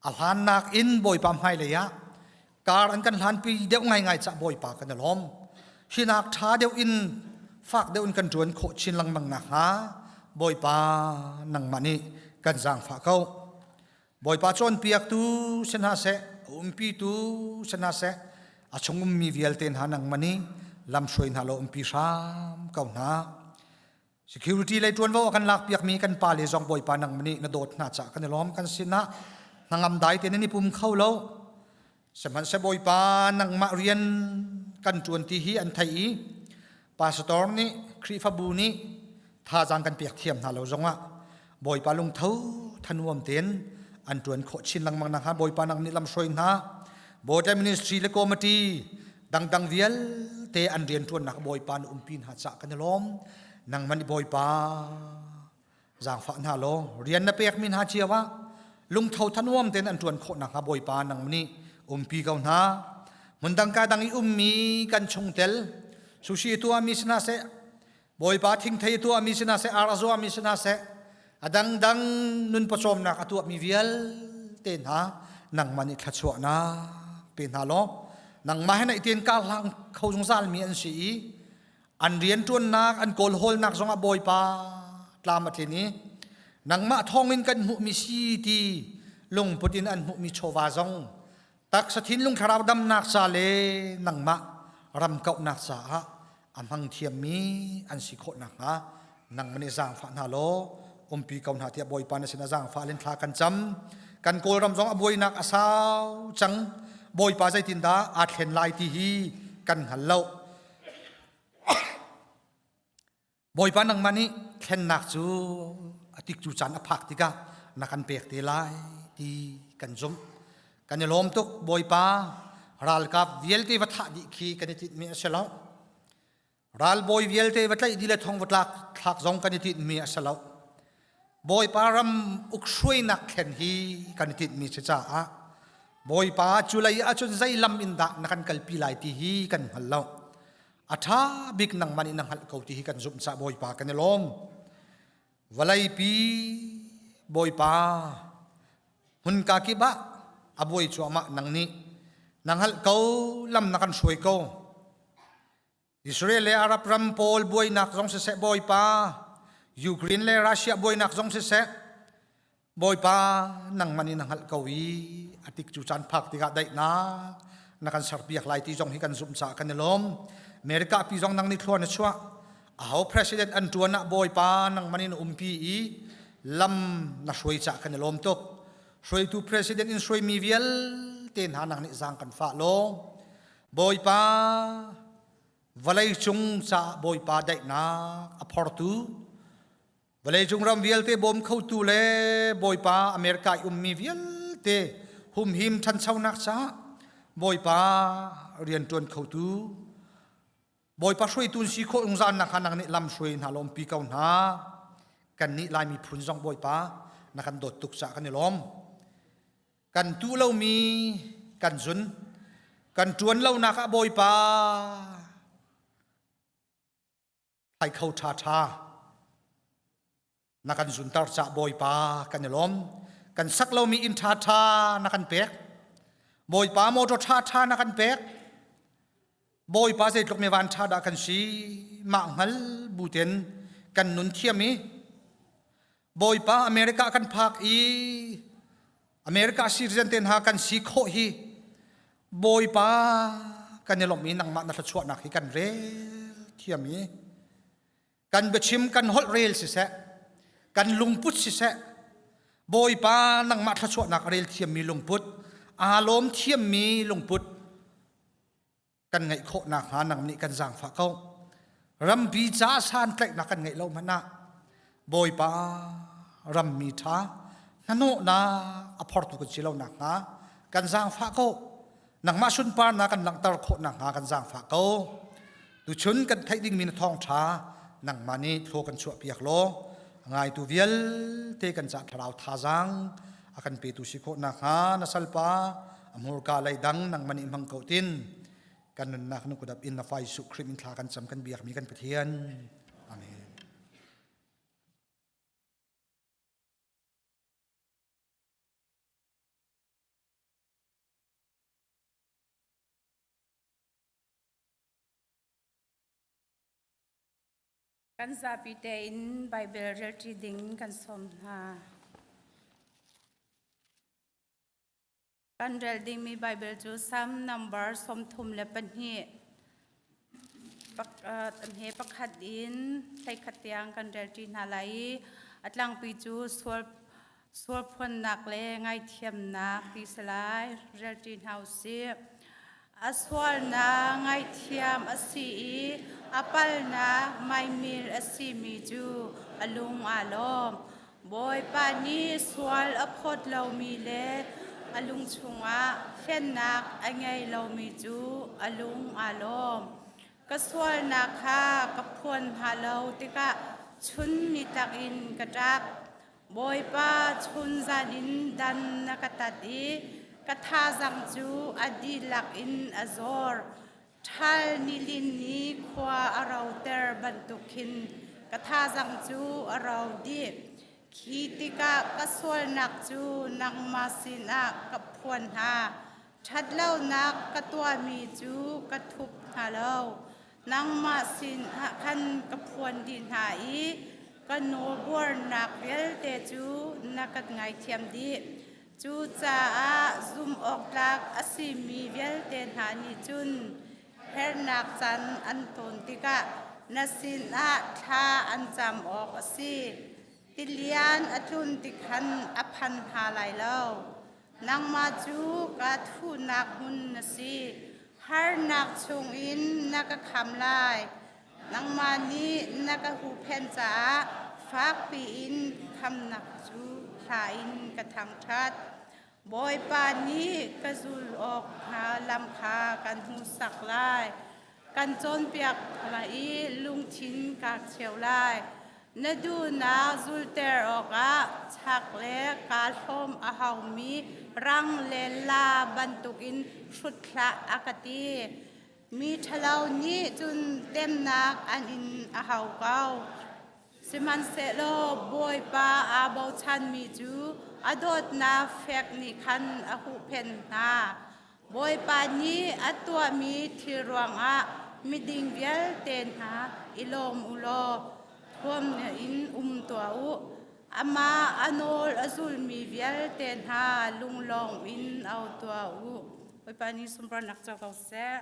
a hlannak in Bawipa hmailei ah kar an kan hlanpi deuh ngaingai cah Bawipa kan i lawm hinak ṭha deuh in fak deuh in kan ṭuan khawh chin lengmang nakhnga Bawipa nangmah nih kan zaangfah ko Bawipa cawnpiaktu si hna seh, a umpitu si hna seh, a chung ummi vialte hna nangmah nih lamhruai hna law umpi hram ko hna. Security lei ṭuanvo a kan lakpiakmi kan pale zong Bawipa nangmah nih na dawt hna caah kan i lawm kan sinah hnangam dai tein nan i pum kho lo. Sihmanhseh Bawipa nangmah rian kan ṭuan ti hi an theih i pastor nih Khrihfabu nih thazaang kan pek thiam hna lo zongah Bawipa lungtho thanuam tein an ṭuan khawh chin lengmang nakhnga Bawipa nang nih lamhruai hna Border Ministry le committee dangdang vialte an rianṭuannak Bawipa na umpi hna cah kan i lawm nangmah nih Bawipa zaangfah hna law rian na pekmi hna cio ah lungtho thanuam tein an ṭuan khawh nakhnga Bawipa nang nih umpi ko hna hmundang ka dang i ummi kan chungtel sushi tuahmi si hna seh Bawipa thingthei tuahmi si hna seh ar a zuami si hna seh a dangdang nun pawcawmnak a tuahmi vialte hna nangmah nih thluachuahnak pe hna law nangmah he naih tein kar hlang kho zungzalmi an si i An rianṭuannak, an kawlhawlnak zongah Bawipa tlam a tlin i nangmah thawngin kan hmuhmi si ti lungput in an hmuhmi chawva zong taksa thinlung thlarau damnak ca le nangmah ram kauhnak caah a hmang thiammi an si khawh nakhnga nangmah nih zaangfah hna law umpi ko hna tiah Bawipa na sinah zaangfah len thla kan cam. Kan Kawlram zong a buainak a sau cang. Bawipa zeitindah aa thlen lai ti hi kan hngal lo. Bawipa nangmah nih thlennak cu a tikcu caan a phak tikah na kan pek te lai ti kan zumh. Kan i lawm tuk Bawipa ralkap vialte va thah dih khi kan i tinhmi a si lo. Ralbawi vialte va tlaih dih le thong va tlak thlak zong kan i tinhmi a si lo. Bawipa ram ukhruainak thlen hi kan i tinhmi si caah Bawipa cu lei ahcun zei lam in dah na kan kalpi lai ti hi kan hngal lo. A ṭha bik nangmah nih na hngalh ko ti hi kan zumh caah Bawipa kan i lawm. Vawleipi Bawipa hmunka kip ah a buai cuahmah nang nih na hngalh ko lam na kan hruai ko. Israel le Arab ram pawl buainak zong siseh Bawipa, Ukraine le Russia buainak zong siseh, Bawipa nangmah nih na hngalh ko i a tik cu caan phak tikah daihnak na kan serpiak lai ti zong hi kan zumh caah kan i lawm. America pi zong nang nih thlua na chuah. Aho president an ṭuan ah Bawipa nangmah nih na umpi i lam na hruai caah kan i lawm tuk. Hruaitu president in hruaimi vialte hna nang nih zaang kan fah law Bawipa vawleicung caah Bawipa daihnak a phortu vawleicung ram vialte bawm khotu le Bawipa America i ummi vialte humhim ṭhanchonak caah Bawipa rianṭuan khotu Bawipa hruaitu si khawh zungzal nak nang nih lam hruai hna lawmpi ko hna kannih Lai miphun zong Bawipa na kan dawt tuk caah kan i lawm kan tuh lomi kan zun. Kan ṭuan lonak ah Bawipa thlai kho ṭha ṭha na kan zunter cah Bawipa kan i lawm. Kan sak lomi inn ṭha ṭha na kan pek. Bawipa motor ṭha ṭha na kan pek. Bawipa zeitluk mi van ṭha dah kan si mah hngal buten kan nun thiam i Bawipa America kan phak i America citizen te hna kan si khawh hi Bawipa kan i lawmh i nangmah na thluachuahnak hi kan rel thiam i kan biachim kan holh rel siseh kan lungput siseh Bawipa nangmah thluachuahnak a rel thiammi lungput aa lawm thiammi lungput kan ngeih khawh nakhnga nang nih kan zaangfah ko. Rampi ca santlaihnak kan ngeih lo hmanh ah Bawipa rammi ṭha hnahnawhnak a phortu kan si lo nakhnga kan zaangfah ko. Nangmah sunparnak kan langhter khawh nakhnga kan zaangfah ko. Tuchun kan theih dingmi na thawngṭha nangmah nih thlaw kan chuahpiak law a ngaitu vialte kan ca thlarau thazaang a kan petu si khawh nakhnga na salpa a hmurka lei dang nangmah nih hmang ko tin kan nunnak nu kudap in na fa Jesuh Khrih min thla kan cam kan biakmi kan Pathian. Amen. Kan zapi tein Baibal relṭi ding kan sawm hna. Kan rel dingmi Baibal cu Salm number 32 he pakhat in hleikhat tiang kan relṭi hna lai i a tlangpi cu sual sualphuannak le ngaithiamnak ti si lai relṭi hna usih. A sualnak ngaihthiam a si i a palnak maimil a simi cu a lung aa lawm. Bawipa nih sual a phawt lomi le a lung chungah hlennak a ngei lomi cu a lung aa lawm. Ka sualnak kha ka phuan hna lo tikah chun nitlak in ka ṭap. Bawipa chun zan in dan na ka tat i ka thazang cu a dihlak in a zor. Ṭhal nilin nih khua a roter bantuk khin ka thazang cu a ro dih. Khi tikah ka sualnak cu nangmah sinah ka phuan hna. Ṭhatlonak ka tuahmi cu ka thup hna lo. Nangmah sinah khan ka phuan dih hna i ka nawlbuarnak vialte cu na ka ngaithiam dih. Cucaah zumhawktlak a simi vialte hna nih cun hernak caan an ton tikah na sinah thla an cam awk a si. Tilian a tlun tik khan a phan hna lai lo. Nangmah cu ka thuhnak hmun na si. Harnak chungin na ka kham lai. Nangmah nih na ka huhphenh caah fakpi in khamnak cu hla in ka thangṭhat. Bawipa nih ka zul awk hnga lam kha kan hmuhsak lai. Kan cawnpiak lai i lungthin kaa cheu lai. Na duhnak zulter awkah chak le kaa hlawm a haumi rang le la bantukin hrut hlah a ka ti. Mi ṭhalo nih cun temnak an in a hau ko. Sihmanhsehlaw Bawipa aa bochanmi cu a dawtnak fek nih khan a huhphenh hna. Bawipa nih a tuahmi thil ruangah miding vialte hna i lawm u law thuam in um tuah u. Amah a nawl a zulmi vialte hna lunglawm in au tuah u. Bawipa nih sunparnak co ko seh.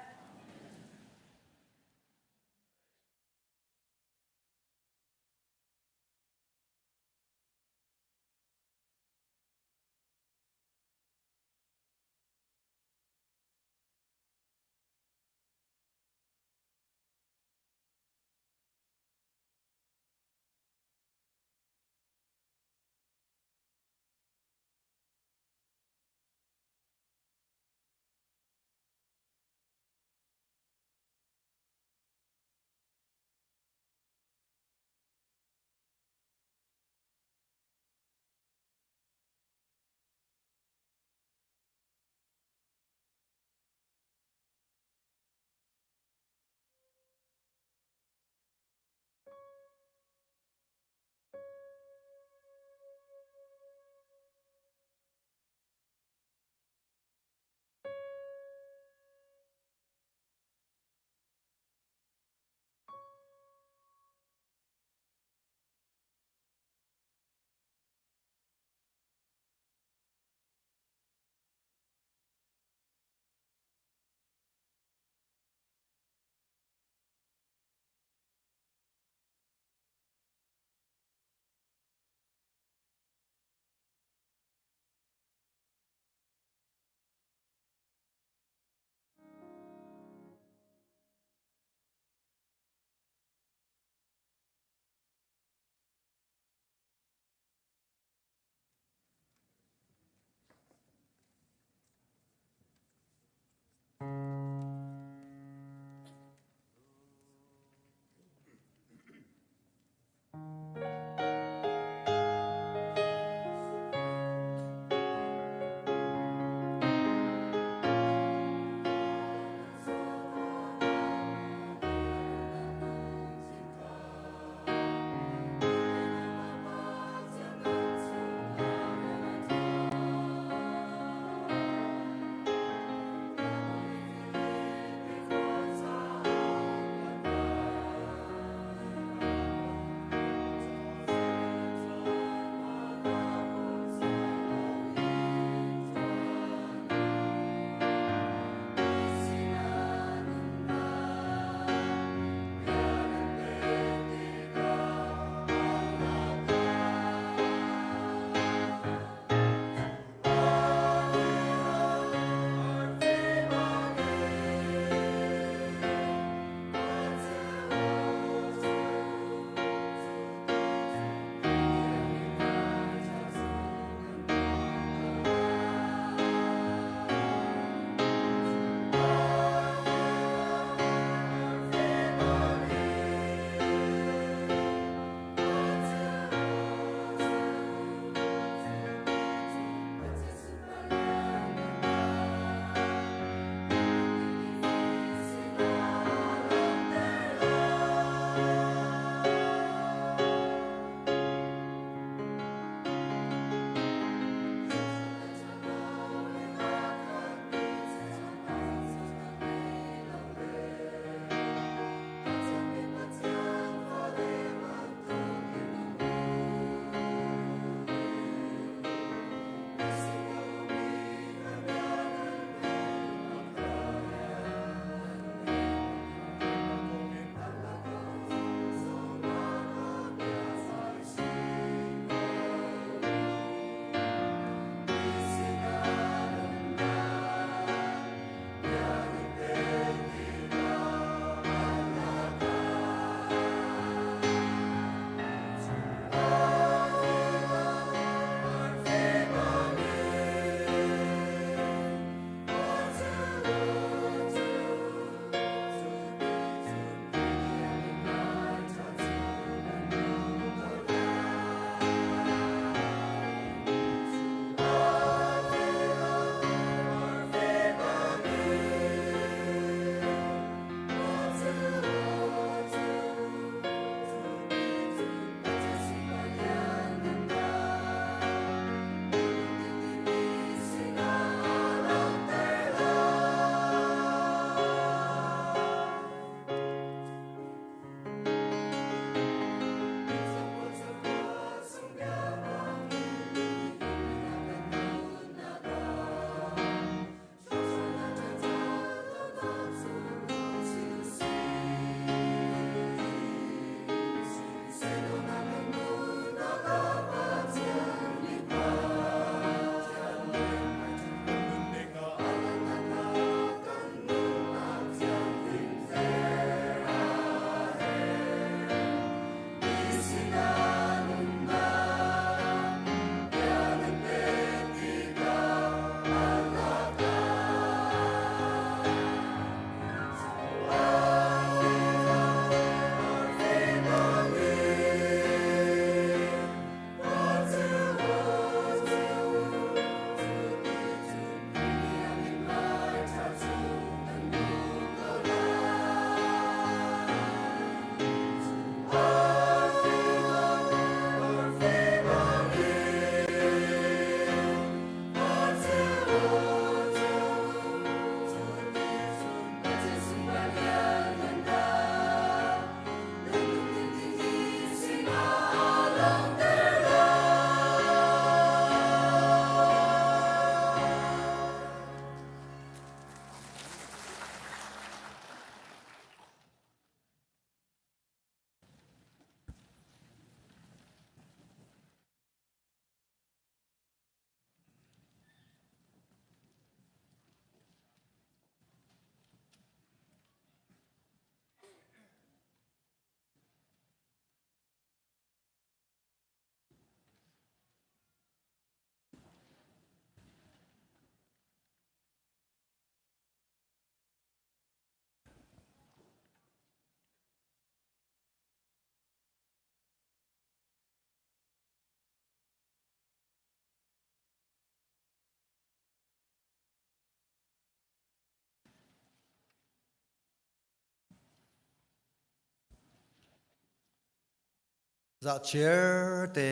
Zahchiar te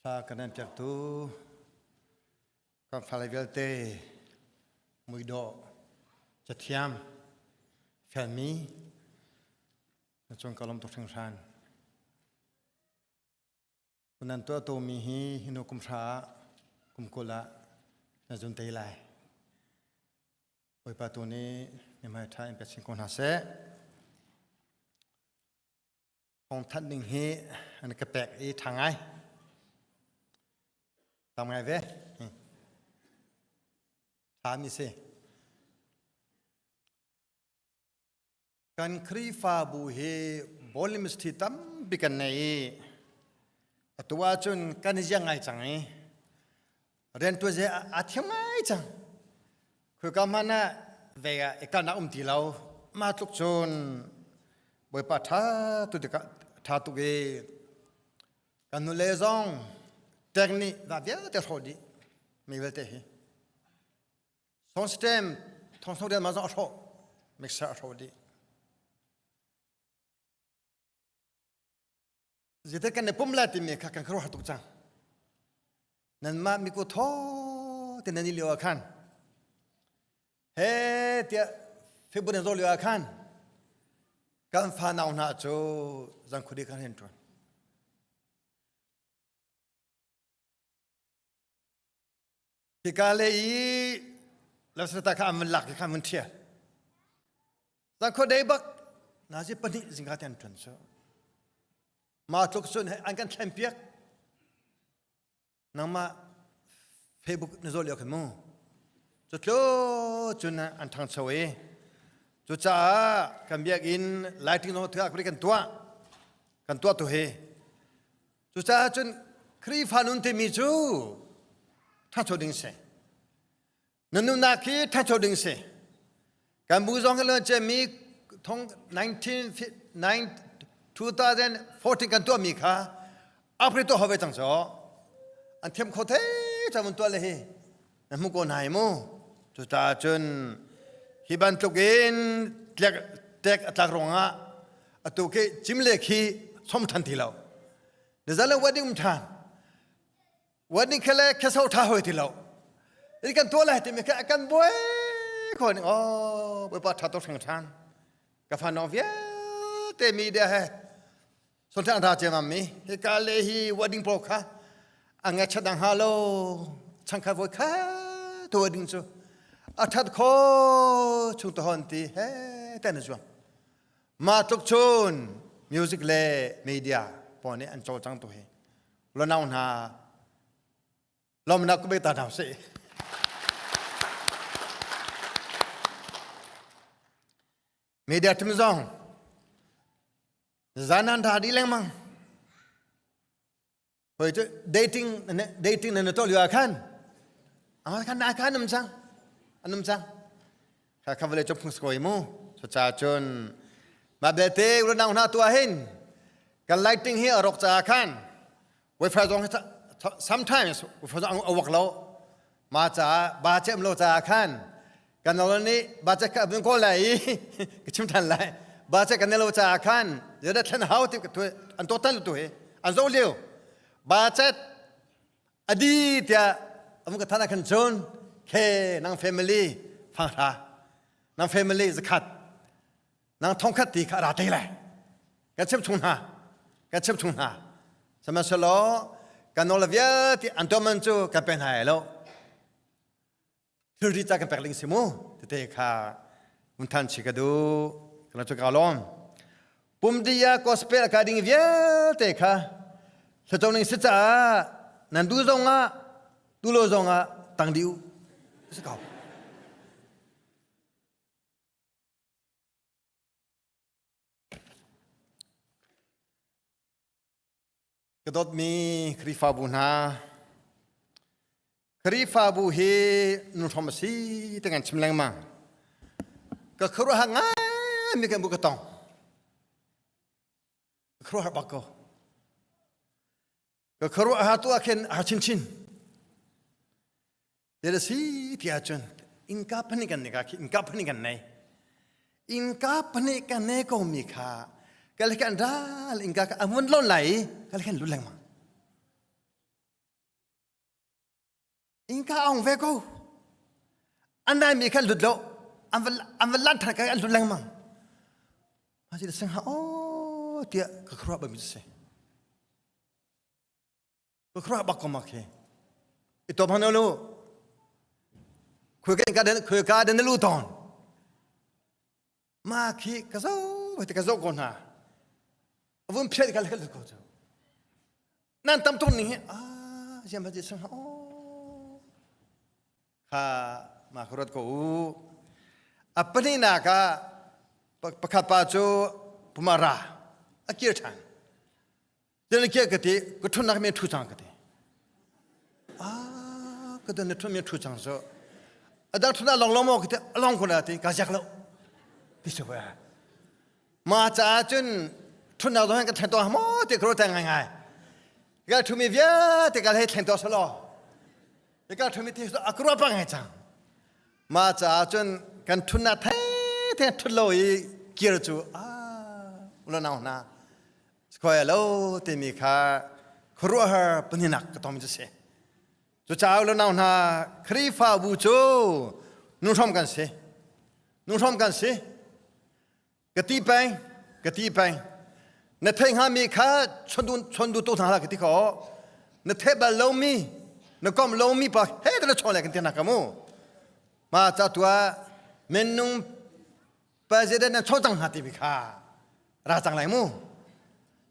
hla kan nan piaktu kan fale vialte muidawh cathiam felmi na cung ka lawm tuk hringhran. Nan tuah tomi hi hinu kum hra ah kum 20 ah na zun te lai. Bawipa tu nih mihmai ṭha in pe chin ko hna seh. Thawngthanh ding hi an ka pek i ṭha ngai. Tam ngai ve. Ṭha mi si. Kan Khrihfabu hi Bawlin Ministry tampi kan nei i atu ahcun kan i ziang ngai cang i riantuan ze aa thiam ngai cang. Khoi hmanh ah ve ah i kalnak um ti lo. Mah tluk cun Bawipa ṭha tu tikah ṭha tuk i kan nule zong tek nih va vialte hrawh dih mi vialte hi. Sound system thong rian ma zong a hrawh mixer a hrawh dih. Zeitin kan i pum lai timi kha kan khuaruahhar tuk cang. Nanmah miku thaw te nan i lio ah khan he tiah Facebook nan zoh lio ah khan kan fanau hna cu zangkhudi khan hin ṭuan. Hika le i lamsata kha an vun lak i kha an vun ṭhial. Zangkhua dei bak nazi pahnih zingka te an ṭuan cu. Mah tluk cun an kan thlen piak. Nangmah Facebook na zoh lio khan mu. Cu cun an ṭhangcho i cucaah kan biakinn lighting zong kan tuah kan tuah tu hi Cucaah cun Khrihfa nun timi cu ṭhangcho ding si. Na nunnak hi ṭhangcho ding si. Kan bu zong kan cemi thong 2014 kan tuahmi kha April tuah hove cang cho. An thiam kho the cang mun tuah le hi. Na hmu ko hna hi mu. Cucaah cun hi bantuk in tlek tek a tlak ruangah atu khi cim le khi som than ti lo. Nizan le wedding um than. Wedding khe le kheso tha hoi ti lo. I kan tuah lai timi khe a kan buai ko ning oh bawipa tha to hrang than. Ka fa nong vialte media he Sonthang tha ciamam mi hika le hi wedding pro kha a nge chat dang ha lo changkhat voi kha to wedding cu a that kho chung to hon ti he ten a zuam ma tluk chun music le media pawl nih an cawlcang tu hi lonau hna lomnak ku be ta hna sih media team zong Zan an tha dih lengmang. Hoi cu dating dating na tuah lio ah khan ah khan na khan um cang an um cang kha kha vale chop phung skoi mu so cha chun ma belte unau hna tuah hin kan lighting hi a rok ca khan wifi zong sometimes wifi zong a wak lo ma ca ba chem lo ca khan kan lo nih ba che ka bin ko lai i ka chim than lai ba che kan lo ca khan yada thlen hau ti an to tan tu he an zo liu ba chet adi tia amu ka thana khan chun khe nang family fang ra nang family zakhat nang thongkhat ti kha ra te lai kan chim chung hna kan chim chung hna sihmanhsehlaw kan nawl vialte an tuahman cu kan pe hna lo thilri ca kan pek ling si mu tete kha mun than chi ka du kana chu ka lawm pumdi ah gospel ka ding vialte kha hlaco ning si caah nan du zong ah tu lo zong ah tang diu si ko Ka dawtmi Khrihfabu hna, Khrihfabu hi nuhrom a si ti kan chim lengmang. Ka khuaruahhar ngaimi kan bu ka tong. Ka khuaruahhar bak ko. Ka khuaruahhar tu ah khin a har chinchin. Te si ti ahcun innka pahnih kan nei ka khi innka pahnih kan nei. Innka pahnih kan nei ko mi kha Kal kan ral inka ka amun lon lai kal kan lu lengmang. Inka ong ve ko. An nai mi khan lut lo. An va an va lan than ka an lut lengmang. Ma si sing ha o tia ka khruah ba mi se. Ka khruah bak ko ma khi. I to bang lu. Khui ka ka den khui ka den lu ton. Ma khi ka zo te ka zo ko hna. Avun phiat ka le ko chu. Nan tam tuk ning hi ah siam ha sang ha oh kha ma khurat ko u a pahnihnak ah pakhat pa cu pumara a kir ṭhan Then ke ka ti ka thun nak me thu chang ka ti ah ka don na thun me thu chang so adang thuna long long mo ka ti along ko na ti ka jak lo ti so ba Ma caah cun ṭhutnak zong kan thleng tuah maw ti ka ruat ngaingai. Ka ṭhumi vialte ka hei thleng tuah selaw. Ka ṭhumi ti a ka ruah pah ngai cang. Ma caah cun kan ṭhutnak thei thei ṭhut lo i kir cu ah ulo nau hna khoi lo timi kha khuaruahhar pahninak ka tom cu si. Cucaah ulo nau hna Khrihfabu cu nuhrom kan si. Nuhrom kan si. Ka ti peng, ka ti peng. Na theih hngami kha chondu tu hna hlah ka ti kho. Na theih bal lomi, na komh lomi pa he na chawn le kan ti hna ka mu. Ma ca tu ah minung president na chawn cang hna ti mi kha ra cang lai mu.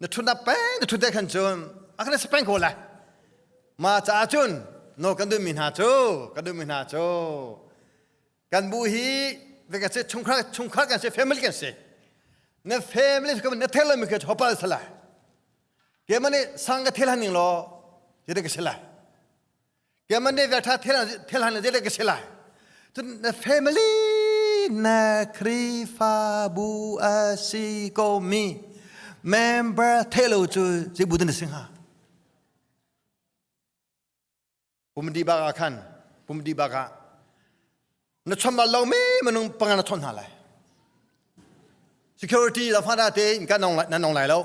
Na thut peng, na thut te khan cun a kan peng ko lai. Ma ca cun no kan duhmi hna cu, kan duhmi hna cu Kan bu hi ve kan si chungkhar chungkhar kan si family kan si. Na family ka na thel mi ka hopal sala. Ke mane sang ka thel haning lo jede ka sila. Ke mane ve tha thel thel han jede ka sila. Tun na family na Khrihfabu a si ko mi member thelo chu ji bu din sing ha. Pumdi bak ah khan pumdi bak ah na chon bal lomi minung panga na chon hna lai. Security la fana te in kan nong nan nong lai lo.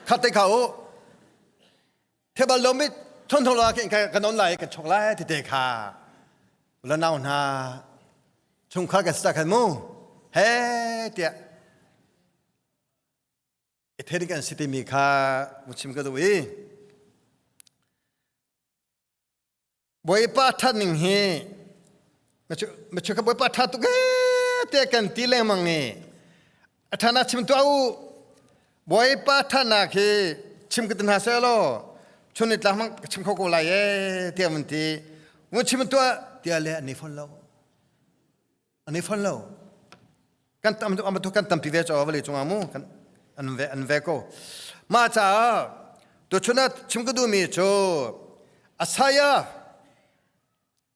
Khat te kha u. The bal lomi chon thong la ke kan non lai kan chok lai ti te kha. La nau hna chungkhar kan sa khan mu. He tiah Etheric an si timi kha mu chim ka duh i Bawipa ṭhat ning hi machu ka Bawipa ṭha tuk ee te kan ti lengmang i a ṭhanak chim tuah u Bawipa ṭhatnak hi chim ka ti hna seh law chun ni tlak hmang ka chim kho ko lai ee tiah mun ti mun chim tuah tiah le an ni fawn lo An i fon lo. Kan tam am kan tampi ve cho vale cungah mu kan an ve an ve ko. Mah caah tuchun ah chim ka duhmi cu Asaya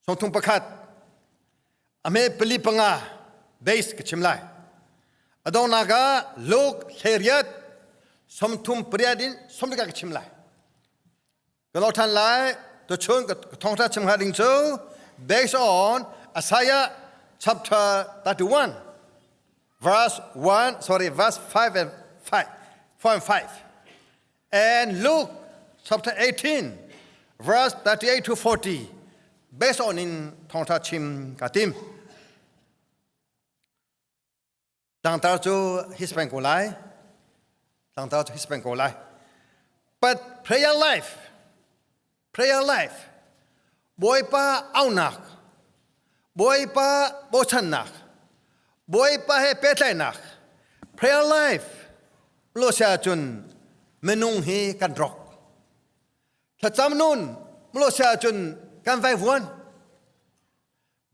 songthung pakhat ame pali panga base ka chim lai. Adongnak ah Luke hleriat somthum pariat in somrika ka chim lai. Ka lo ṭhan lai. Tuchun ka thawngṭha chim hnga ding cu based on Isaiah chapter 31 verse 1 sorry verse 5 and 5 4 and 5 and Luke chapter 18 verse 38 to 40 based on in thawngṭha chim ka tim. Tlangtar cu his peng ko lai. Tlangtar cu his peng ko lai. But prayer life, prayer life, Bawipa aunak, Bawipa bochannak, Bawipa he pehtlaihnak, prayer life, lo sia cun minung hi kan rawk. Thlacam nun, lo sia cun kan vaivuan.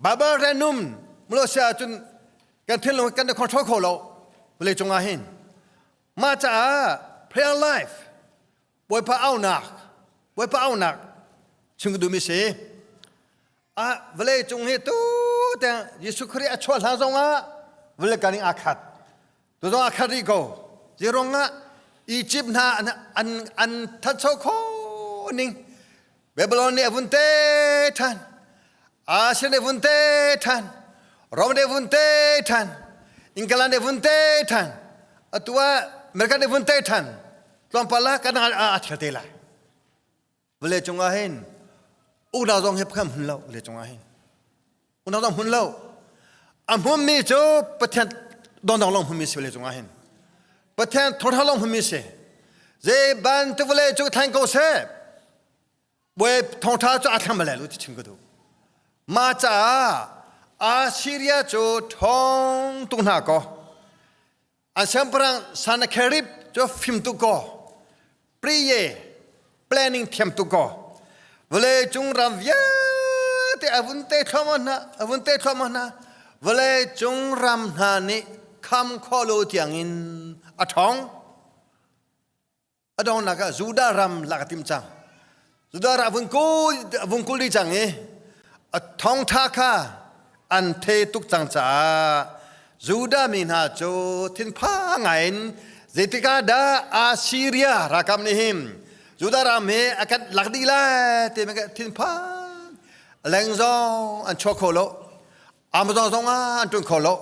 Baibal renum Malaysia cun kan thinlung kan i control kho lo vawlei cungah hin mah caah prayer life Bawipa aunak Bawipa aunak chim ka duhmi si ah vawlei cung hi tu tiang Jesuh Khrih a chuah hlan zongah vawlei kan aa khat tu zong aa khat rih ko Zirong ah Egypt hna an an an thancho kho ning Babylon nih a vun te ṭhan Asia nih vun te ṭhan Rom nih vun te ṭhan England nih vun te ṭhan atu ah. America nih vun tei ṭhan. Tlawmpal ah kan a thil te lai. Vawlei cungah hin unau zong hi pakhat hmun lo vawlei cungah hin. Unau zong hmun lo. A hmunmi cu Pathian dondong lawng hmunmi si vawlei cungah hin. Pathian thawtha lawng hmunmi si. Zei bantuk vawlei cu thleng ko seh. Bawi thawngṭha cu a thlang bal lu ti chim ka duh. Mah caah Assyria cu ṭhawng tuk hna kaw an siangpahrang Sennacherib cu fim tuk kaw priye planning thiam tuk kaw vawlei cung ram vialte a vun te thluahmah hna a vun te thluahmah hna vawlei cung ram hna nih kham khawh lo tiangin a ṭhawng. A donghnak ah Judah ram lak a tim cang. Judah ram vun kul vung kul dih cang i a thawngtha kha an the tuk cang caah Judah mi hna cu thinphang ngaiin zeitik ah dah Assyria ralkap nih hin Judah ram hi a kan lak dih lai ti thinphang leng zong an chuak kho lo Amazon zong ah an ṭuan kho lo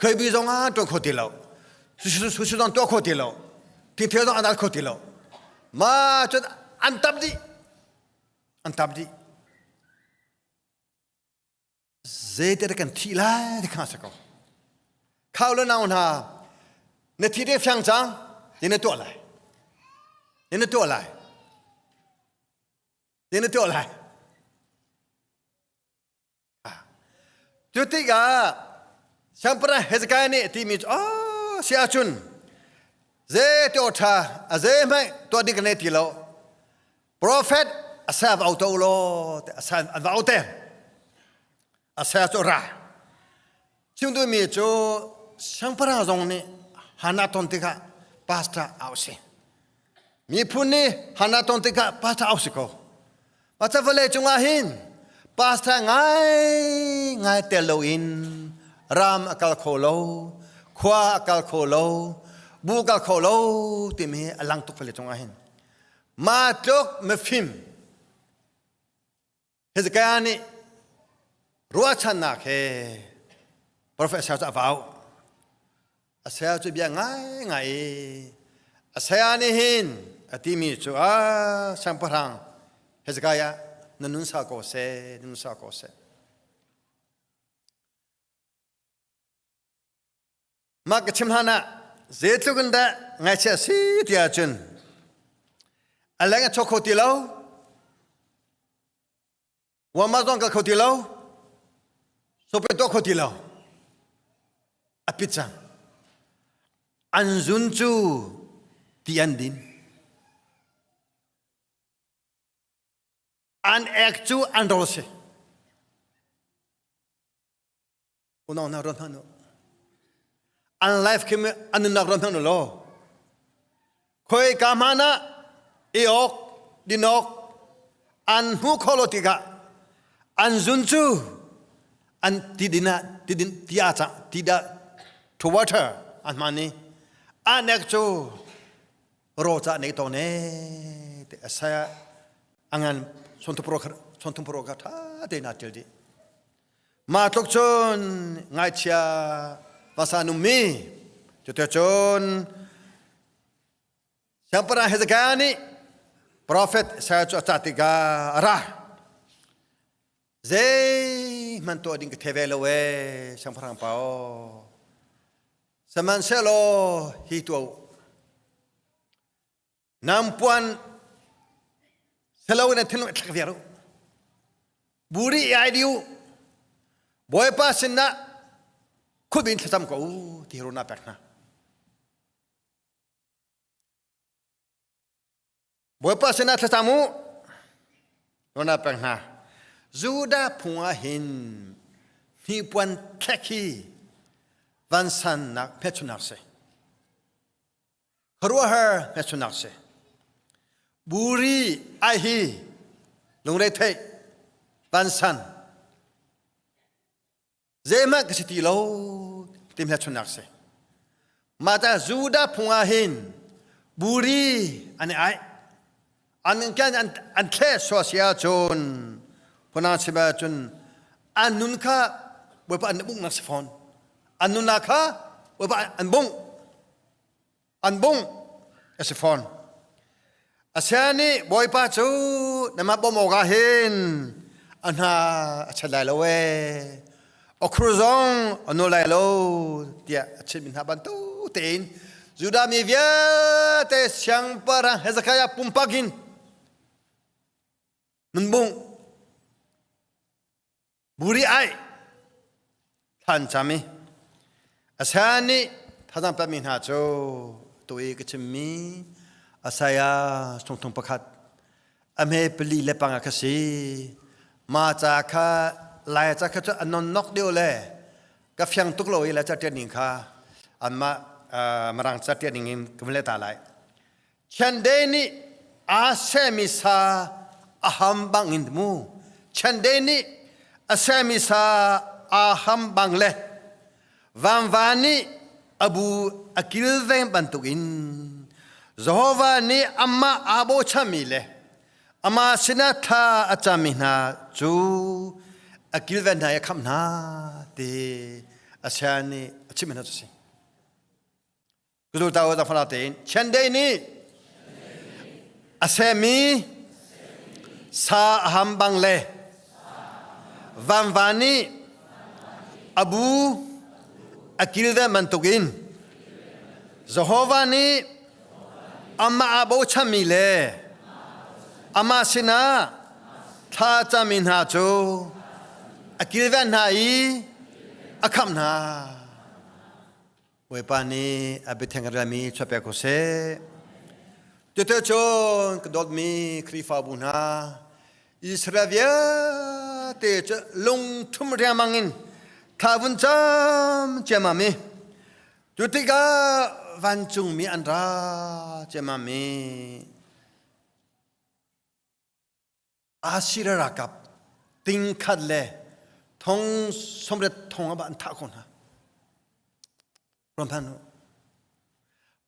KB zong ah an ṭuan kho ti lo sushi zong tuah kho ti lo thingthel zong an al kho ti lo ma cun an tap dih an tap dih zeite kan thih lai ti kha si ko khau le nau hna na thi te fiang cang ni na tuah lai ni na tuah lai ni na tuah lai Cu tikah Siangpahrang Hezekiah nih a timi cu oh si ahcun zei ti aw ṭha a zei hmanh tuah ding ka nei ti lo profet Asaiah va auto law Asaiah an va aute Asaiah cu ra chim duhmi cu siangpahrang zong nih Hannah ton tikah pastor au si miphun nih Hannah ton tikah pastor au si ko Paca vawlei cungah hin pastor ngai ngai tel loin ram a kal kho lo, khua a kal kho lo, bu kal kho lo timi a lang tuk vawlei cungah hin. Ma tluk mifim Hezekiah nih ruahchannak he Prophet Isaiah cu a vau. Isaiah cu bia ngaingai i Isaiah nih hin a timi cu a siangpahrang Hezekiah na nun sau ko seh, na nun sau ko seh. Mah ka chim hlan ah zeitluk in dah ngaihchia si ti ahcun a leng a chuak kho ti lo Walmart zong kal kho ti lo sope tuah kho ti lo a pit cang an zun cu ti an din an ek cu an rawl si Unau hna ruat hmanh u. An life khi an nunnak ruat hmanh u law. Khoi ka hmaan ah i awk din awk an hmu kho lo tikah an zun cu an ti din ah ti din ti ah cang ti dah to water an hman i an ek cu ro ca nei to ne te asaya angan sonthum pro sonthum pro ka tha te na tel di Mah tluk cun ngaichia vasa nummi cuticun Siangpahrang Hezekiah nih profet Isaiah cu a cah tikah a ra. Zeihmanh tuah ding ka thei ve lo ee, siangpahrang pa aw. Sihmanhsehlaw hi tuah u. Nam puan selo in thinlung thlak viar u. Buri i ai diu. Bawipa sinah khubin thlacam ko u ti runa pek hna. Bawipa sinah thlacam u. Runa pek hna. Judah phung ah hin hnipuan thlek hi vansannak hmelchunhnak si. Khuaruahhar hmelchunhnak si. Buri ai hi lungretheih vansan zeihmanh ka si ti lo ti hmelchunhnak si. Mah ta Judah phung ah hin buri an i aih an kan an an thle sua si ahcun phunang chim ahcun an nun kha Bawipa an bungh nak si fawn an nunnak kha Bawipa an bungh. An bung a si fawn. Asian nih Bawipa cu namah bawm awkah hin a hna a chet lai lo ee. A khur zong a nawl lai lo tiah a chimmi hna bantuk tein Judah mi vialte siangpahrang Hezekiah pumpak in nunbung Buri ai thlan cam i Asaya nih thazang pekmi hna cu tu i ka chimmi Asaya thongthong pakhat a hme pali le panga kha si ma ca kha lai ca kha cu a non nok deuh le ka fiang tuk lo i la ca ṭian ning kha anmah mirang ca ṭian ning in ka vun leh ta lai Chiandeih nih aa sehmi sa a ham bang in mu. Chiandeih nih a sehmi sa aa ham bang le vangva nih a bu a kilveng bantukin Jehovah nih amah aa bochanmi le amah sinah thla a cammi hna cu a kilven hna i a khamh hna ti Isaiah nih a chimmi hna cu a si. Kutu ta fala tein Chiandeih nih a sehmi sa a ham bang le vanva nih a bu a kilven bantukin Jehovah nih amah aa bochanmi le amah sinah thla cami hna cu a kilven hna i a khamh hna. Bawipa nih a biatheng kan relmi chuahpek ko seh. Tutu cun ka dawtmi Khrihfabu hna, Israel vialte cu lungthum riangmang in thla vun cam ciammam i cu tikah vancungmi an ra ciammam i Assyria ralkap ting khat le thong somret thong ah an thah ko hna. Ram u.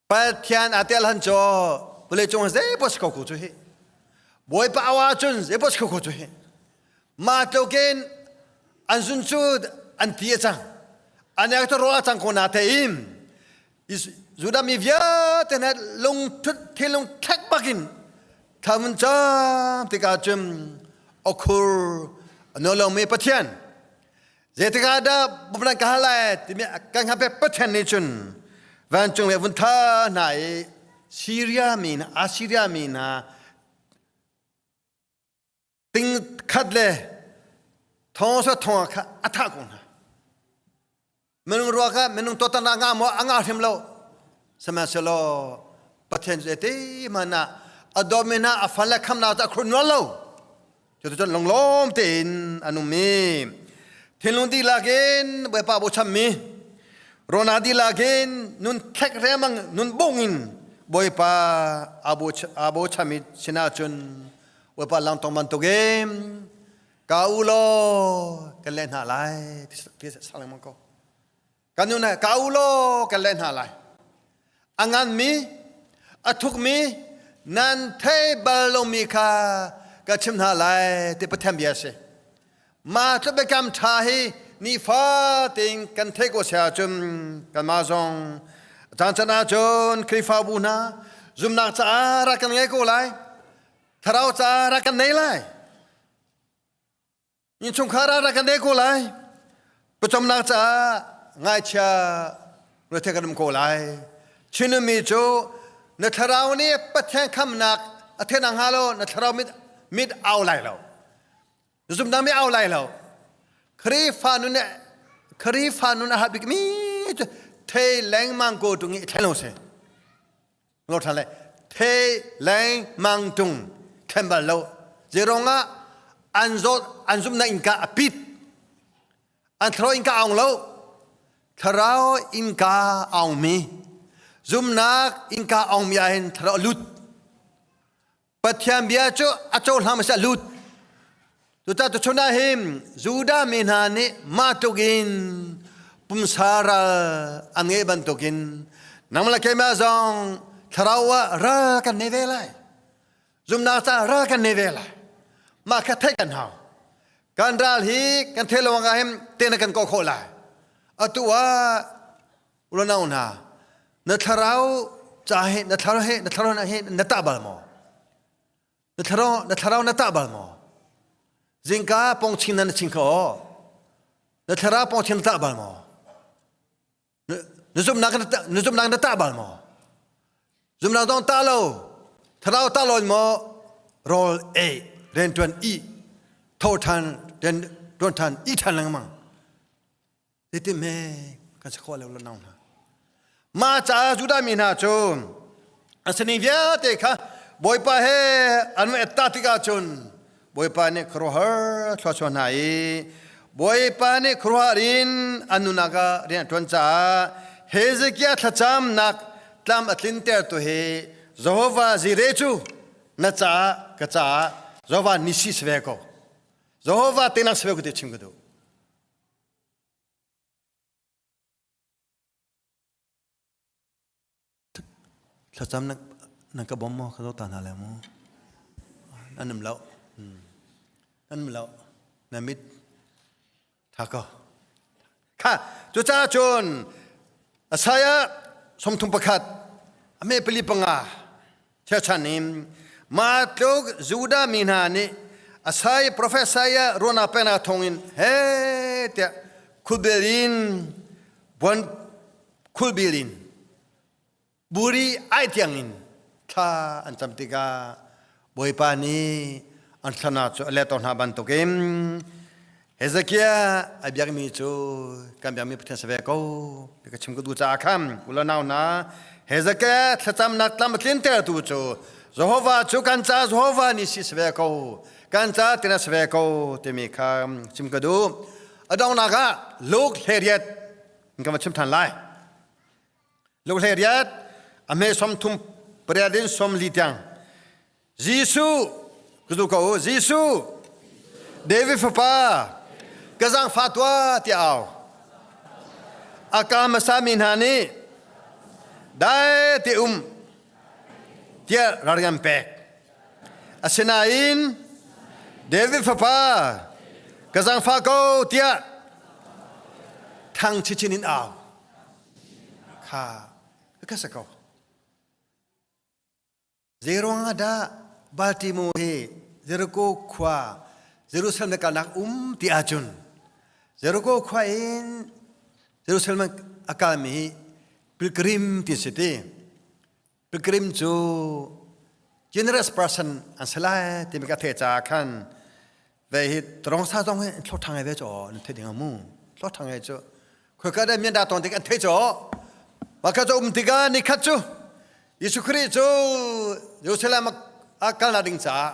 Pathian a tel han cho vawlei cung zei pos ko ko cu hi. Bawipa awa cun zei pos ko ko cu hi. Ma tlokin an zun cu an ti a cang. An ek to ro a cang ko na te im. Judah mi vialte hna lungthut thinlung thlek bakin thamun cam tikah cun okhur nolongmi Pathian zeitikah dah bumlan ka hal lai timi kan hngalh pek Pathian nih cun vancung le vun tha hna i Syria mi hna Assyria mi hna ting khat le thong sa thong kha a thah ko hna minung rua kha minung totan ah nga maw a nga hrim lo sihmanhsehlaw Pathian cu te hmanh ah a dawmi hna a fan le khamnak cu a khur nual lo cuticun lunglawm tein an um i thinlung dihlak in Bawipa bochanmi rona dihlak in nun thlek remang nun bung in Bawipa aa bochanmi sinah cun Bawipa langtong bantukin ka u law kan leh hna lai ti sang lengmang ko. Kan nu ka u law kan leh hna lai. A nganmi, a thukmi, nan thei bal lomi kha ka chim hna lai ti Pathian bia si. Ma tluk biakam ṭha hi nifa tein kan theih ko sia cun kanmah zong caan can ahcun Khrihfabu hna zumnak caah rak kan ngei ko lai. Thlarau caah rak kan nei lai. Innchungkhar ah rak kan nei ko lai. Pawcawmnak caah ngaichia rethei kan um ko lai. Chinmi cu na thlarau nih Pathian khamnak a theih hnga lo na thlarau mit mit au lai lo. Zumnak mi au lai lo. Khrihfa nun Khrihfa nun a hat bikmi cu thei lengmang ko tung i thlen lo si. Lo ṭhan le thei lengmang tung thlen bal lo. Zeirong ah an zawt an zumnak innka a pit. An thlarau innka aung lo. Thlarau innka aungmi zumnak innka aungmi ah hin thlarau a lut. Pathian bia cu a cohlang hmasa lut. Tuta tuchun ah hin Judah mi hna nih mah tluk in pumsa ral an ngeih bantukin nang le keimah zong thlarau ah ral kan nei ve lai. Zumnak caah ral kan nei ve lai. Mah kha theih kan hau. Kan ral hi kan thei lo ah hin te na kan kawh khawh lai. Atu ah unau hna na thlarau ca he na thlarau he na thlarau he na tah bal maw? Na thlarau na thlarau na tah bal maw? Zingka pongching na na ching kho aw. Na thlarau pongching na tah bal maw? Na zumhnak na zumhnak na tah bal maw? Zumhnak zong tah lo, thlarau tah lo in maw rawl ei, rianṭuan i, tho ṭhan, rian ṭuan ṭhan, i ṭhan lengmang. Zeitin me kan si khawh lo lo nau hna. Mah caah Judah mi hna cu an sining vialte kha Bawipa he an va etta tikah cun Bawipa nih khuaruahhar thluachuah hna i Bawipa nih khuaruahhar in an nunak ah rian a ṭuan caah Hezekiah thlacamnak tlam a tlintertu hi Jehovah Jireh cu na caah ka caah Jehovah Nisi si ve ko. Jehovah tenak si ve ko ti chim ka duh. Thlacam nan ka bawm maw? Ka zoh ta hna lai mu. Nan um lo. Nan um lo. Na mit tha ko. Kha cucaah cun Isaiah 31 a me pali panga cherchan in mah tluk Judah mi hna nih Isaiah profet Isaiah ruahnak peknak thawngin he tiah khulbil in buan khulbil in buri ai tiangin thla an cam tikah Bawipa nih an thlana cu a let hna bantukin Hezekiah a biakmi cu kan biakmi Pathian si ve ko ti ka chim ka duh caah khan ulanau hna Hezekiah thlacamnak tlam a tlintertu cu Jehovah cu kan ca Jehovah nih si si ve ko kan ca tina si ve ko timi kha chim ka duh a donghnak ah Luke hleriat kan va chim than lai Luke hleriat a hme som thum pariat in som li tiang Jesuh ka zu ko Jesuh David fapa ka zaangfah tuah tiah au a ka hmasa mi hna nih dai te um tiah ralring an pek asinain David fapa ka zaangfah ko tiah thang chinchin in au kha ka sa ko Zeiruang ah dah Baltimore hi Jericho khua Jerusalem na kalnak um ti ahcun Jericho khua in Jerusalem a kalmi hi pilgrim ti si ti. Pilgrim cu generous person an si lai timi ka theih caah khan ve hi tarong sa zong hi thlo thang ve cho an thei ding mu thlo thang cu khoika da mian da tong tik an thei cho maka cho um tikah ni khat cu Jesuh Khrih cu Jerusalem a kalnak ding caah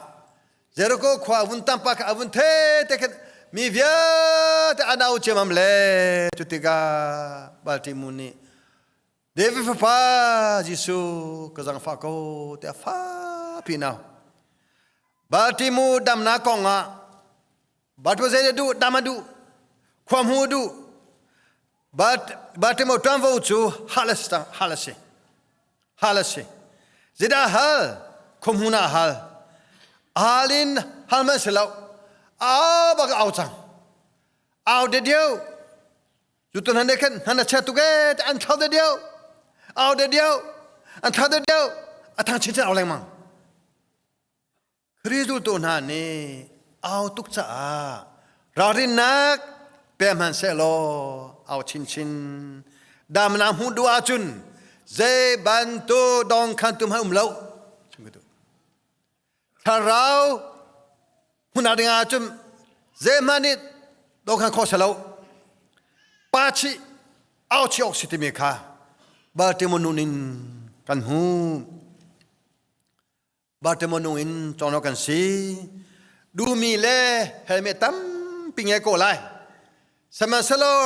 Jericho khua vun tampa kha a vun the te khan mi vialte an au ciamam le cu tikah Baltimu nih David fapa Jesuh ka zangfah ko tiah fa pi nau Baltimu damnak kong ah Bartimu zei duh dam a duh khua hmu duh Bartimu ṭuanvo cu hal a si hal a si hal a si zeidah hal khuahmun ah hal hal in hal man si lo au bak au cang au de deu cu tu hna khan hna chia tuk e an thlau de deu au de deu an thlau de deu a thang chinchin au lengmang Khrih zultu hna nih au tuk caah ralrinnak pe hmanhsehlaw au chinchin damnak hmuh duh ahcun zei bantuk dawngkhantu hmanh um lo. Thlarau hmuhnak ding ahcun zeihmanh nih dawngkhan khawh si lo. Pa chih au chih awk si timi kha Baltimore nun in kan hmuh. Bartimo nung in cawnglo kan si. Duhmi le helmet tampi nge ko lai. Sihmanhsehlaw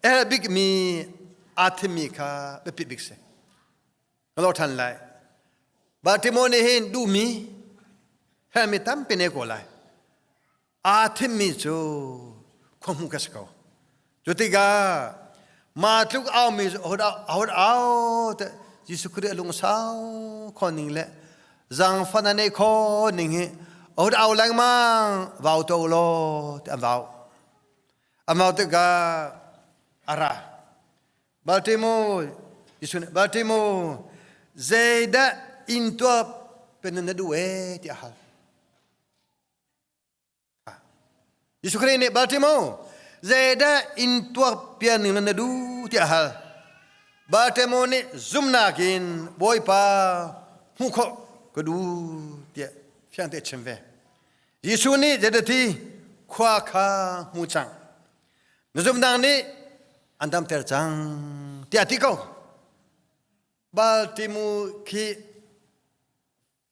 a herh bikmi aa thimmi kha biapi bik si. Ka lo ṭhan lai. Bartimo nih hin duhmi helmet tampi ne ko lai. Aa thimmi cu khuahmuh ka si ko. Cu tikah mah tluk aumi ahut au te Jesuh Khrih a lungsau kho ning le zaangfan a neih kho ning hi ahut au lengmang vau to law ti an vau. An vau tikah a ra. Baltimu, Jesuh nih Baltimu, Zeidah in tuah pen na duh e tiah a hal. Jesuh Khrih nih Bartimo zeidah in tuah pian ning na duh tiah a hal. Bartimo nih zumnak in Bawipa hmuh khawh ka duh tiah fiang te chim ve. Jesuh nih zeidah ti khua kha hmu cang. Na zumnak nih an damter cang tiah ti ko. Bartimu khi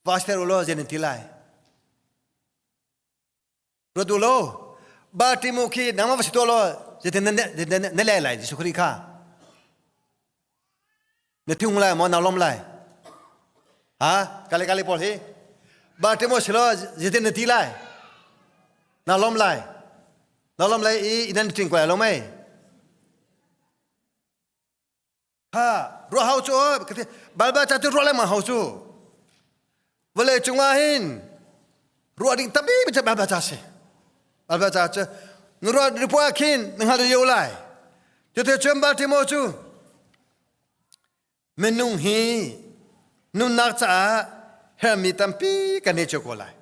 pastor ulaw zei nan ti lai? Ruat u law Bartimu khi nangmah va si tuah law zeitin na le lai Jesuh Khrih kha? Na thiung lai maw na lom lai? Ha? Kale kale pawl hi Bartimu si law zeitin na ti lai? Na lom lai? Na lom lai i nan ting ko lai lo mei? Ha ruah hau cu Baibal ca cu ruah lengmang hau cu. Vawlei cungah hin ruah ding tampi cu Baibal ca si. Baibal ca cu na ruah ripuah khin na hngal lio lai. Cuti cun Baltimore cu minung hi nunnak caah hermi tampi kan nei cio ko lai.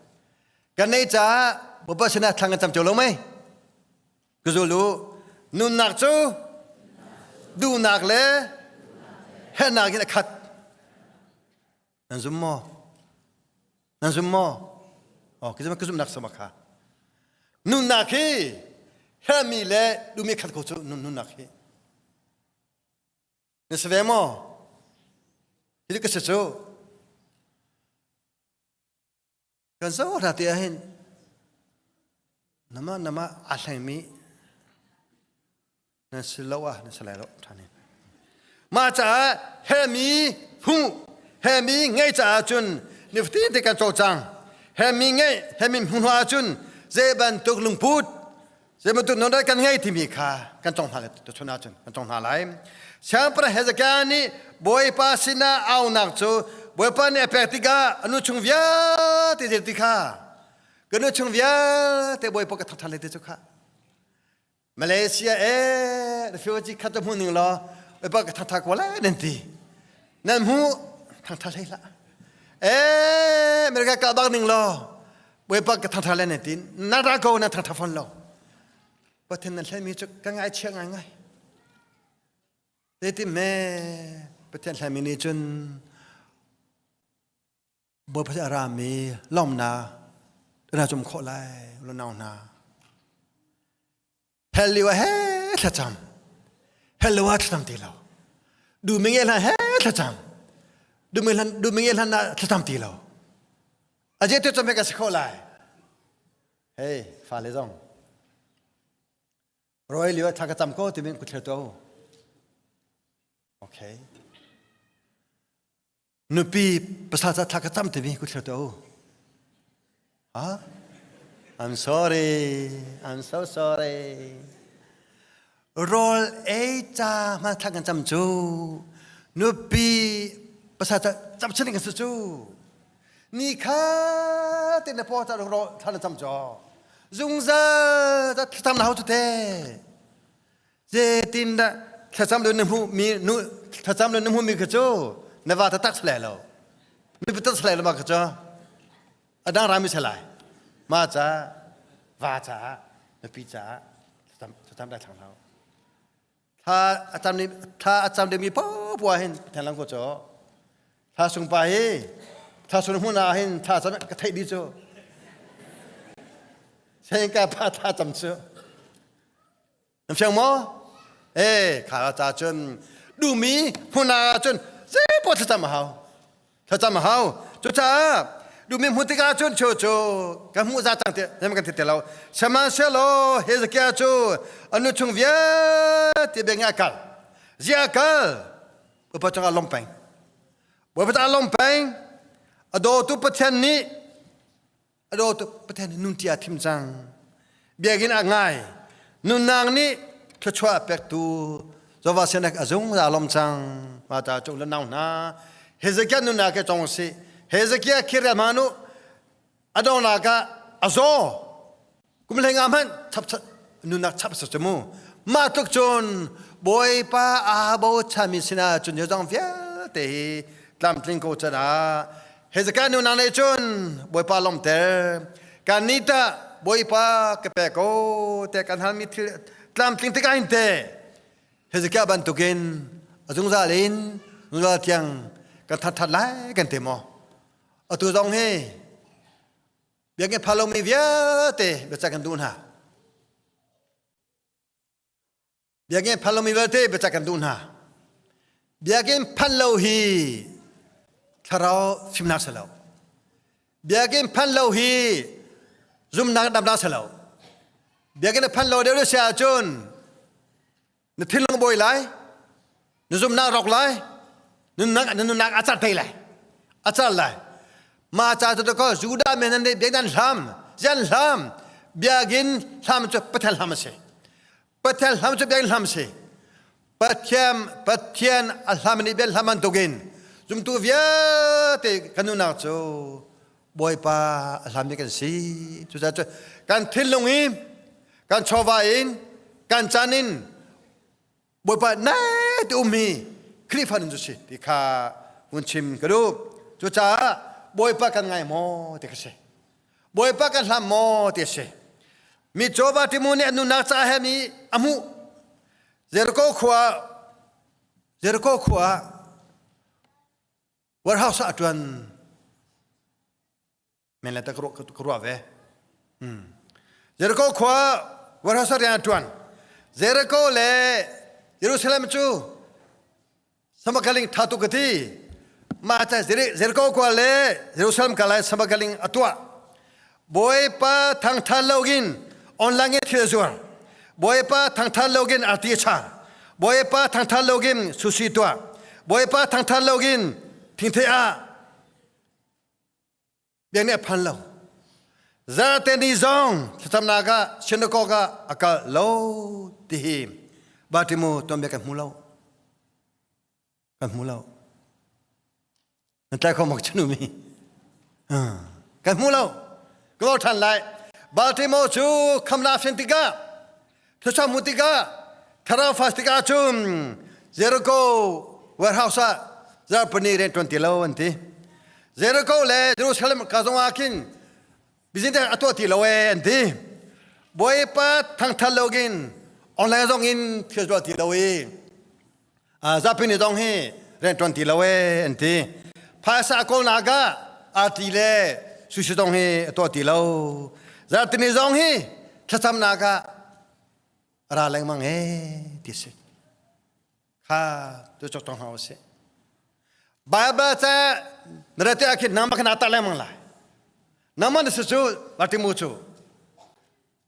Kan nei caah Bawipa sinah thlang kan cam cio lo mei? Ka zul u. Nunnak cu duhnak le herhnak in a khat. Nan zum maw? Nan zum maw? Oh, ka zumnak sama kha. Nunnak hi herhmi le duhmi khat ko cu nunnak hi. Na si ve maw? Hi ka si cu. Kan zoh hna ti ahhin nama nama aa hlengmi nan si lo ah nan si lai lo ṭhan in. Mah caah hemi hmuh hemi ngei caah cun nifatin te kan cawlcang hemi ngei hemi hmuh hnu ahcun zei bantuk lungput zei bantuk non kan ngei timi kha kan cong hna lai tuchun ahcun kan cong hna lai. Siangpahrang Hezekiah nih Bawipa sinah aunak cu Bawipa nih a pek tikah a nu chung vialte zei ti kha ka nu chung vialte Bawipa ka thangṭhat lai ti cu kha Malaysia e refugee khat hmu ning law Bawipa ka thangṭhat ko lai nan ti nan hmu thangṭhat hlei hlah e America kal bak ning law Bawipa ka thangṭhat lai nan ti na ra ko na thangṭhat fawn lo Pathian nan hlei mi cu ka ngaichia ngaingai Zeitin me Pathian hlei mi nih cun Bawipa a rami lawmnak na cum khawh lai lunau hna. Hell lio he thlacam. Hell lio ah thlacam ti lo. Du mi nge hlan he thlacam. Du mi hlan du mi nge hlan ah thlacam ti lo. Aje te chom he ka si khawh lai. Hey, fale zong. Roi lio thla ka cam ko timi ku thlir to. Okay. Nupi pasal ca thla ka cam timi ku thlir to. Ha? I'm sorry. I'm so sorry. Rawl ei ca hman thla kan cam cu. Nupi pasal ca cam chin kan si cu. Ni kha te na paw ca rawl thla na cam cu. Zungzal ta thlacam na hau cu te. Zeitindah thlacam lo na hmuh mi nu thlacam lo na hmuh mi kha cu na va taktak si lai lo. Mi taktak si lai lo ma kha cu a dang rami si lai. Ma ca va caah nupi caah thlacam thlacam dai thlang hlah. Thla a cam thla a cam dingmi poah hin Pathian lam ko cu. Thla sung pa hi thla sung hmun ah hin thla cam ka theih dih cu. Sengka pa thla cam cu. Nan fiang maw? Eh, kha ca cun duhmi hmun ah cun zeipaoh thlacam a hau. Thlacam a hau. Cucaah duhmi hmuh tikah cun cu cu kan hmuh za cang ti kan ti ti lo. Sihmanhsehlaw Hezekiah cu a nu chung vialte beng a kal. Zia kal. Bawipa cungah lawm peng. Bawipa cungah lawm peng. A dawtu Pathian nih a dawtu Pathian nih nun tia thim cang. Biakinn a ngai. Nunnak nih thluachuah pektu Jehovah sinak a zungzal lawm cang. Mah ta cu le nau hna. Hezekiah nunnak ke cong si. Hezekiah khir manu a dongnak ah a zaw. Kum hlei nga hmanh chap nunnak chap sa cu mu. Mah tluk cun Bawipa aa bochanmi sinah cun zong vialte hi Tlamtling ko can ah Hezekiah nu nang nih cun Bawipa lawmter. Kan nih tah Bawipa ka pe ko te kan halmi thil tlamtling tikah hin te Hezekiah bantukin a zungzal in zungzal tiang kan that that lai kan ti maw? Atu zong hi biakinn phan lomi vialte biacak kan duh hna. Biakinn phan lomi vialte biacak kan duh hna. Biakinn phan lo hi thlarau fimnak si lo. Biakinn phan lo hi zumnak damnak si lo. Biakinn phan lo deuh si ahcun na thinlung bawi lai, na zumnak rawk lai, nunnak na nunnak a car te lai. A car lai. Ma ca cu ko Judah men an biak nan hlam, zian hlam, biakinn hlam cu Pathian hlam a si. Pathian hlam cu biakinn hlam si. Pathian Pathian a hlam nih bian hlam bantukin zumtu vialte kan nunnak cu Bawipa a hlammi kan si. Cucaah cu kan thinlung in kan chawva in kan caan in Bawipa nai te um hi Khrihfa nun cu si ti kha hun chim ka duh. Cucaah Bawipa kan ngai maw ti kha si. Bawipa kan hlam maw ti a si. Mi Jova timu nih an nunnak ca he mi a hmuh. Jericho khua Jericho khua warehouse ah a ṭuan. Men le ta ka ruah ve. Hmm. Jericho khua warehouse ah rian a ṭuan. Jericho le Jerusalem cu Samakaling tha tuk ka ti. Mah ca Jericho khua le Jerusalem ka lai samakaling a tuah. Bawipa thangthan loin online in thil a zuar. Bawipa thangthan loin arti a char. Bawipa thangthan loin sushi tuah. Bawipa thangthan loin thingthei ah Biak nih a phan lo. Zarte ni zong thlacamnak ah synagogue ah a kal lo ti hi Bartimu tuanbia kan hmu lo. Kan hmu lo. Nan tlai kho mak chanu mi. Kan hmu lo. Ka lo ṭhan lai. Bartimo cu khamla fian tikah Thluachuah hmuh tikah thlarau fast tikah cun Jericho warehouse ah zarhpini rian ṭuan ti lo an ti. Jericho le Jerusalem ka zong ah khin business a tuah ti lo ee an ti. Bawipa thangthat lo in online zong in thil tuah ti lo i zapi ni zong hi rian ṭuan ti lo ee an ti. Phaisa kawlnak ah arti le sushi zong hi a tuah ti lo. Zarhtini zong hi thlacamnak ah ra lengmang ee ti si. Kha tu cok tong hna usih. Bible ca na rate ah khin nangmah kha naa tah lengmang lai. Nangmah na si cu Bartimu cu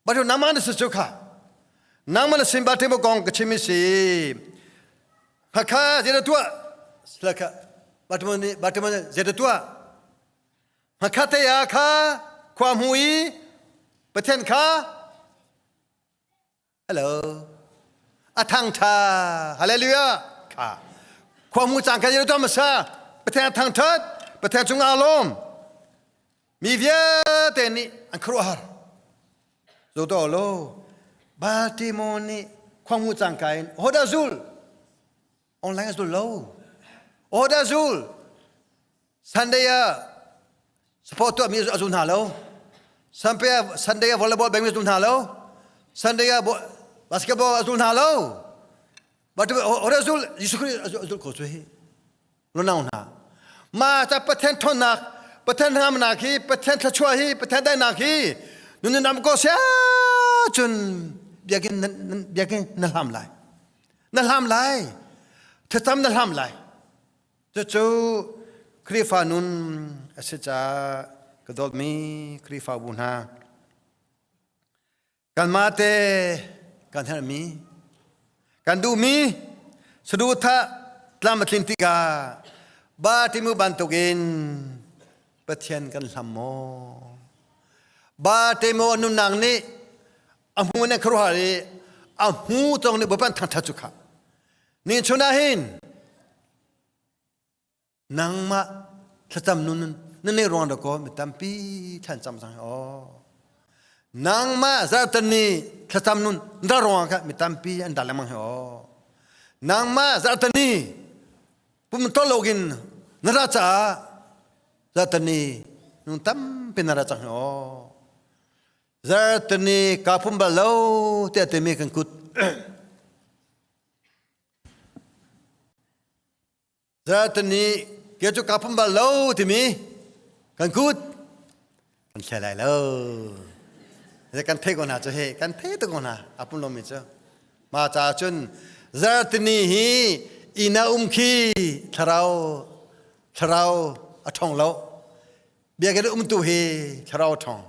Batu nangmah na si cu kha nangmah na sin Bartimu kong ka chim si. Hakha zeidah tuah? Sila kha Bartimu nih Bartimu nih zeidah tuah? Hakha te ah kha khua hmu i Pathian kha hello a thangtha hallelujah kha khua hmu cang kha zeidah tuah hmasa Pathian a thangthat Pathian cung aa lawm Mi vialte nih an khuaruahhar. Zoto lo, Baltimore nih khuangu cangka in hodah zul? Online a zul lo. Hodah zul? Sunday ah sport tuah mi a zul hna lo. Sunday ah Sunday ah volleyball beng mi a zul hna lo. Sunday ah basketball a zul hna lo. But hodah zul? Jesuh Christ a zul ko cu hi. Lunau hna ma ca Pathian ṭhawnnak Pathian hnamnak hi Pathian thluachuah hi Pathian daihnak hi nun nam ko sia cun biakinn biakinn na hlam lai na hlam lai thlacam na hlam lai cucu Khrihfa nun a si caah ka dawtmi Khrihfabu hna Kanmah te kan herhmi, kan duhmi saduhthah tlam a tlin tikah Bartimu bantukin Pathian kan hlam maw? Bartimu a nunnak nih a hmu nih khuaruahhar i a hmu tong nih Bawipa an thangṭhat cu kha. Ni chun ah hin Nangmah thlacam nun na nei ruang dakaw mi tampi thlan cam cang aw. Nangmah zarhtan ni thlacam nun na ruang kha mi tampi an dal lengmang hi aw. Nangmah zarhtan ni pum tol loin. Na ra caah zarhteni nung tampi na ra cang hi aw. Zarhteni kaa pum bal lo tiah timi kan kut. Zarhteni ke cu kaa pum bal lo timi kan kut kan thle lai lo. Kan thei ko hna cu he kan thei tuk ko hna a pum lomi cu. Ma ca cun zartini hi ina um khi thlarau thlarau a ṭhong lo. Biakinn um tu hi thlarau a ṭhong.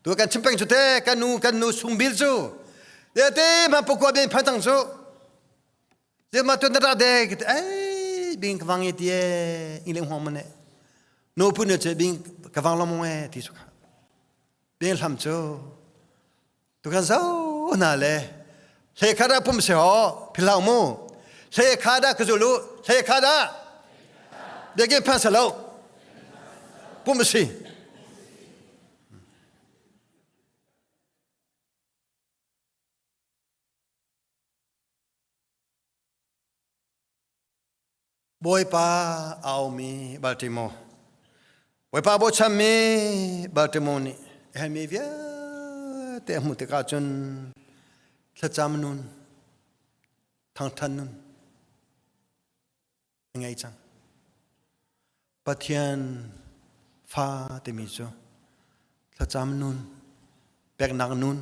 Tu kan chim peng cu te kan nu kan nu sungbil cu te te ma pukua ben phan cang cu. Ze ma tu na ra de ei bing ka wang i tie ing le huang mane. No pu ne che bing ka wang lo mong e ti su kha. Bing hlam cu Tu kan zo hna le hle kha dah pum se ho philau mu hle kha dah ka zulu hle kha dah biakinn phan salo pum si Bawipa aumi Baltimore Bawipa bochanmi Baltimore nih a herhmi vialte a hmuh tikah cun thlacam nun thangthan nun a ngei cang. Pathian fa timi cu thlacam nun peknak nun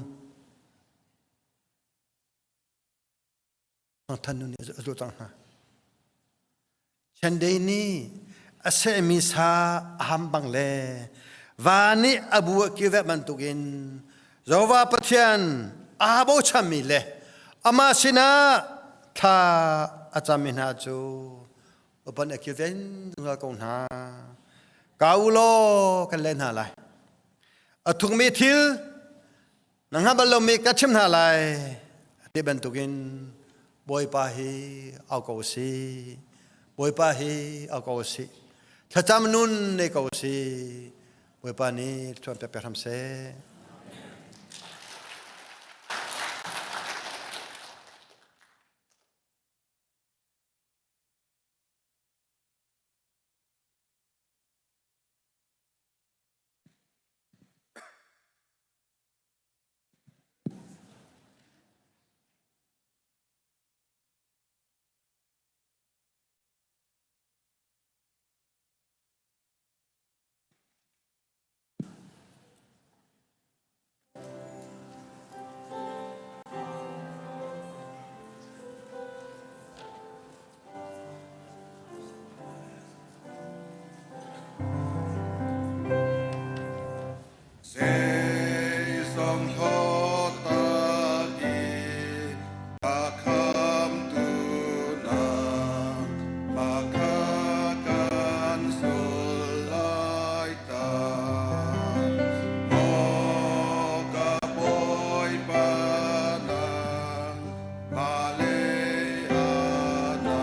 Thangthan nu nih a zulh cang hna. Chiandeih nih a sehmi sa a ham bang le va nih a bu a kilveh bantukin Jehovah Pathian aa bochanmi le amah sinah thla a cammi hna cu upan a kilven zungzal ko hna. Ka u law kan leh hna lai. A thukmi thil Na hngalh bal lomi ka chim hna lai ti bantukin Bawipa hi au ko si. Bawipa hi au ko si. Thlacam nun nei ko si. Bawipa nih thuan pek pek hram seh. Zeizong hlawtak i a khamtu nangmah kha kan sul lai ta. Maw ka Bawipa nangmah lei ah na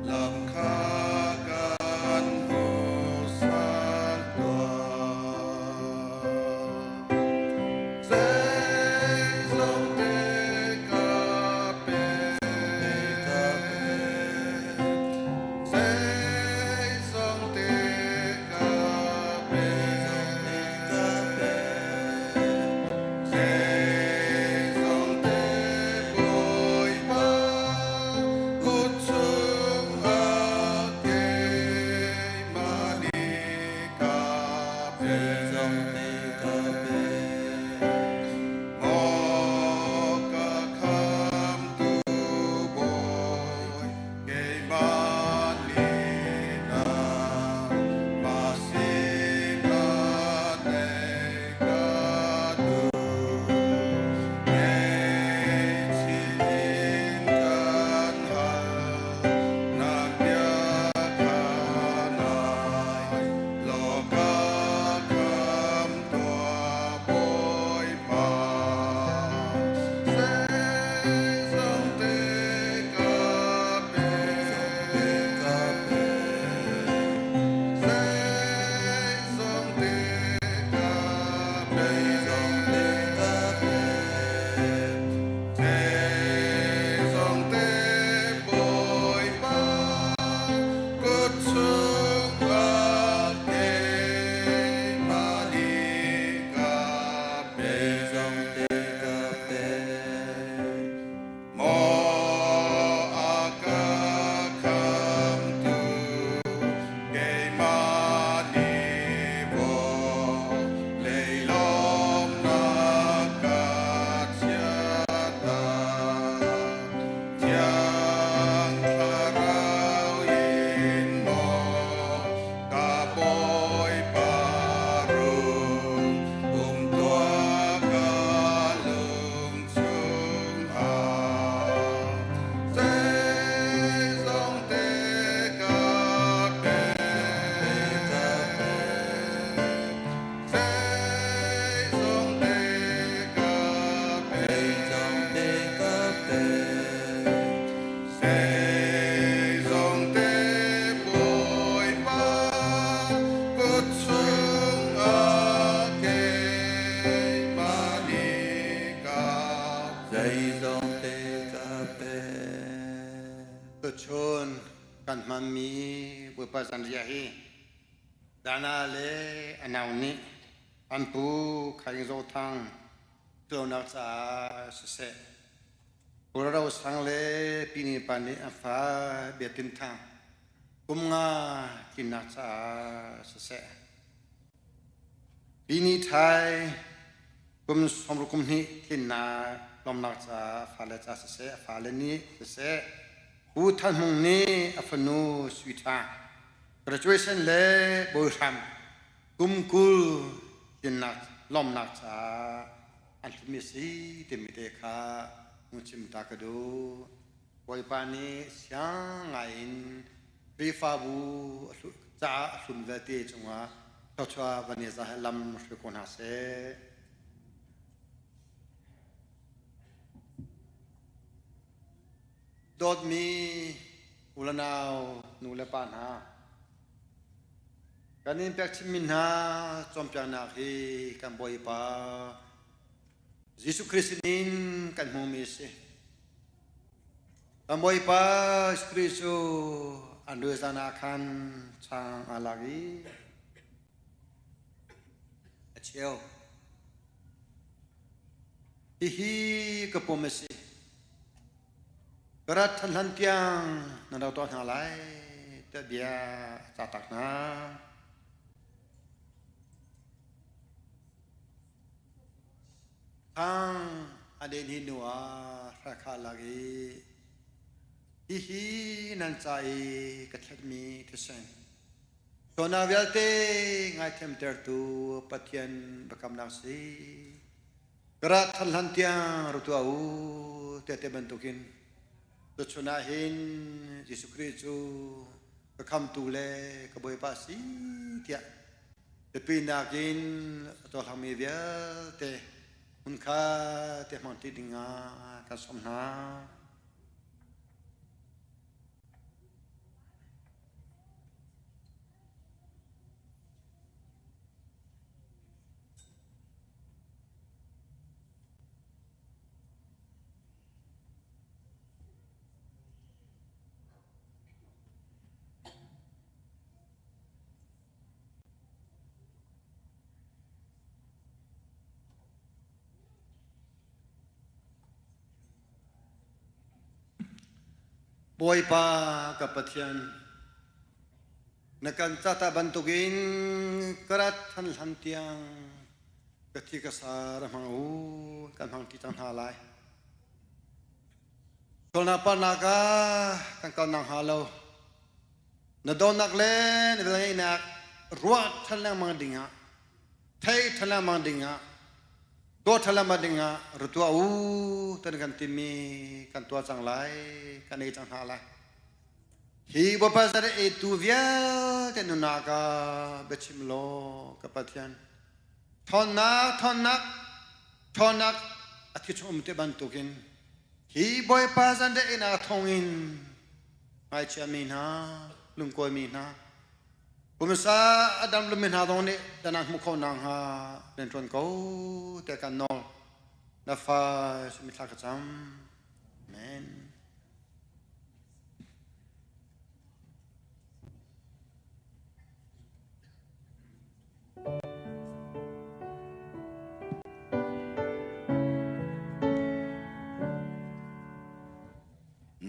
lam kha kan hmuhsak tuah. Zeizongte ka pe, zeizongte ka pe, zeizongte Bawipa kut chungah keimah nih ka pe. Maw ka khamtu Bawi, keimah nih nangmah sinah naih ka duh. Ngaihchih in kan hal, nak bia kha ngai law ka kham tuah. Zanriah hi Dana le a nau nih an pu Khaing Zaw Thang tuahnak caah siseh, Pu Ro Sang le Pi Ni Pa nih an fa Bia Tin Thang kum nga tlinnak caah siseh, Pi Ni Thai kum 60 kum hnih tlinnak lawmnak caah fale ca siseh, a fale nih siseh, Pu Than Hmung nih a fanu Sui Tha graduation le bawihram kum 20 tlinnak lawmnak caah an hlutmi a si timi te kha hung chim ta ka duh. Bawipa nih siang ngai in Khrihfabu caah a hlum vialte cungah thluachuah van i za he lam hruai ko hna seh. Dawtmi u le nau, nu le pa hna, kan in pek chimmi hna cawnpiaknak hi kan Bawipa Jesuh Khrist sinin kan hmumi a si. Kan Bawipa Jesuh Khrist cu an ril zan ah khan chang aa lak i a cheu. Hihi ka pum a si. Ka rat than hlan tiang nan ro tuah hna lai tiah bia a cah tak hna. Thang a len hi hnu ah hrakha lak i hihi nan ca i ka thletmi thisen Sualnak vialte ngaithiamtertu Pathian biakamnak si. Ka rat than hlan tiang ru tuah u tiah te bantukin tuchun ah hin Jesuh Khrih cu ka khamtu le ka Bawipa si tiah biapinak in a cohlangmi vialte hmunkha te hmangṭi dingah kan sawm hna. Bawipa ka Pathian, na kan cata bantukin ka rat than hlan tiang ka thi ka sa ra hmang u, kan hmang ti cang hna lai. Sualnak parnak ah kan kal nak hnga lo. Na dawtnak le na velngeihnak ruah than lengmang dingah thei ṭhan lengmang dingah tuah ṭhan lengmang dingah ra tuah u tan kan timi kan tuah cang lai kan ei cang hna lai hi Bawipa zarh eitu vialte nunnak ah biachim law ka Pathian ṭhawnnak ṭhawnnak ṭhawnnak a thi chung um te bantukin hi Bawipa zanriah einak thawngin ngaichiami hna lungkawimi hna Pumsa a dam lomi hna zong nih danang hmuh kho nakhnga rian ṭuan ko tiah kan nawl. Na fa simi thla ka cam. Amen.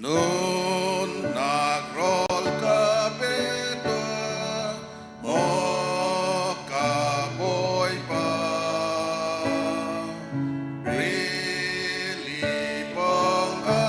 Nunnak rawl ka pe tuah, maw ka Bawipa. Rili pawng a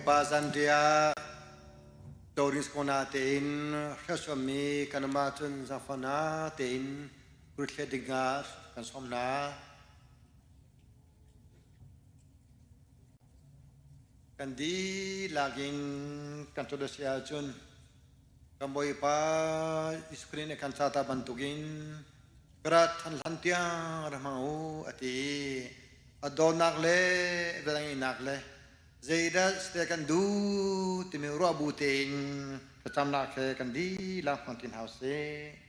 Bawipa zanriah Doris kona tein hriassuammi kan um ahcun zaangfahnak tein rutthlet ding ah kan sawm hna. Kan dihlak in kan tuah si ahcun kan Bawipa Jesuh Khrih nih kan ca ta bantukin ka rat than hlan tiang ra hmang u a ti i a dawtnak le velngeihnak le zeidah site kan duh timi ruah bu tein thlacamnak he kan dihlak hmang ti hna usih.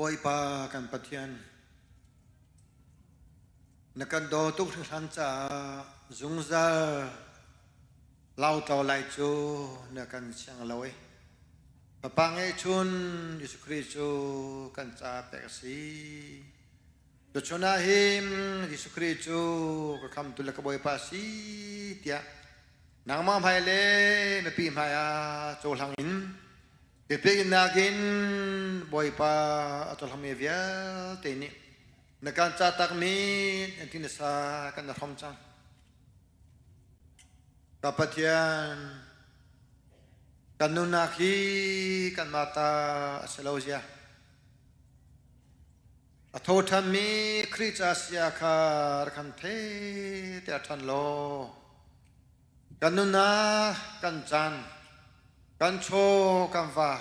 Bawipa kan Pathian, na kan daw tuk hringhran caah zungzal lautlo lai cu na kan siang lo i Fapa ngeihchun Jesuh Khrih cu kan ca pek a si. Tuchun ah hin Jesuh Khrih cu ka khamtu le ka Bawipa a si tiah nangmah hmai le mipi hmai ah cohlang in biapinak in Bawipa a cohlangmi vialte nih na kan ca takmi an ti na sa kan na hrom cang. Ka Pathian, kan nunnak hi kanmah ta a si lo zia. A tho ṭhanmi Khrih ca sia kha rak kan thei te a ṭhan law kan nunnak, kan caan, kan chaw, kan va,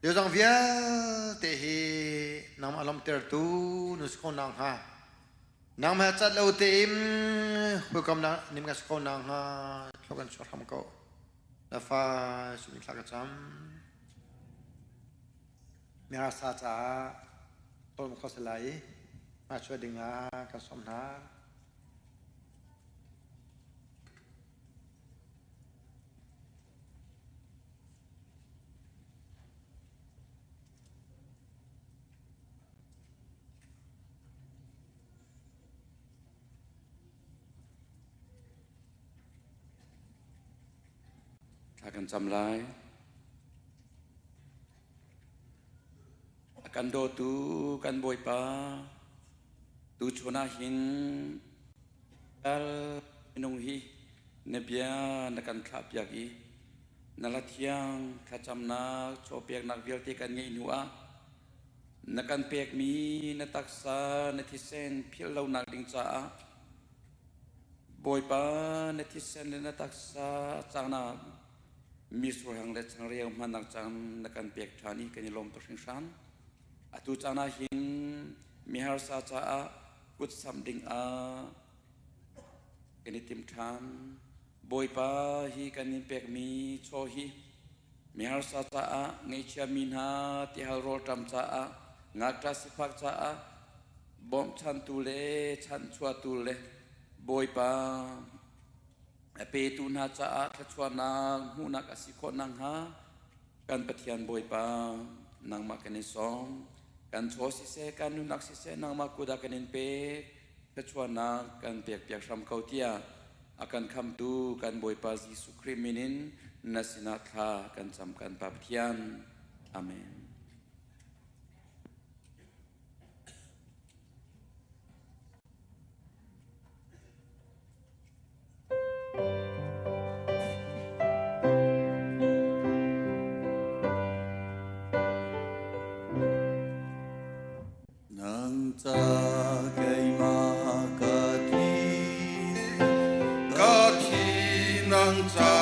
zeizong vialte hi nangmah lawmhtertu na si kho nakhnga Nangmah cat lo tein hawikomnak nim ka si ko nakhnga thlua kan chuah hram ko. Na fa sumi thla ka cam. Miharsa caah tawlm kho si lai i hmachuah dingah kan sawm hna. Thla kan cam lai. A kan dawtu kan Bawipa, tuchun ah hin minung hi na bia na kan thlahpiak i na la thiang thlacamnak chawpiaknak vialte kan ngeih hnu ah Na kan pekmi na taksa na thisen philh lonak ding caah Bawipa na thisen le na taksa cangnak misurhang le changreu hmannak caan na kan pek ṭhan i kan i lawm tuk hringhran. Atu caan ah hin miharsa caah kut samh ding ah kan i tim ṭhan. Bawipa hi kan in pekmi chaw hi Miharsa caah, ngaihchiami hna tihal rawlṭam caah, ngakṭah sifak caah, bawmchantu le chanhchuahtu le Bawipa a petu hna caah thluachuahnak hmuhnak a si khawh nakhnga kan Pathian Bawipa nangmah kan in sawm. Kan chaw siseh, kan nunnak siseh, nangmah kut ah kan in pek. Thluachuahnak kan pekpiak hram ko tiah a kan khamtu kan Bawipa Jesuh Khrih min in na sinah thla kan cam kan Pa Pathian. Amen. Nang ca keimah ka thi, ka thi nang ca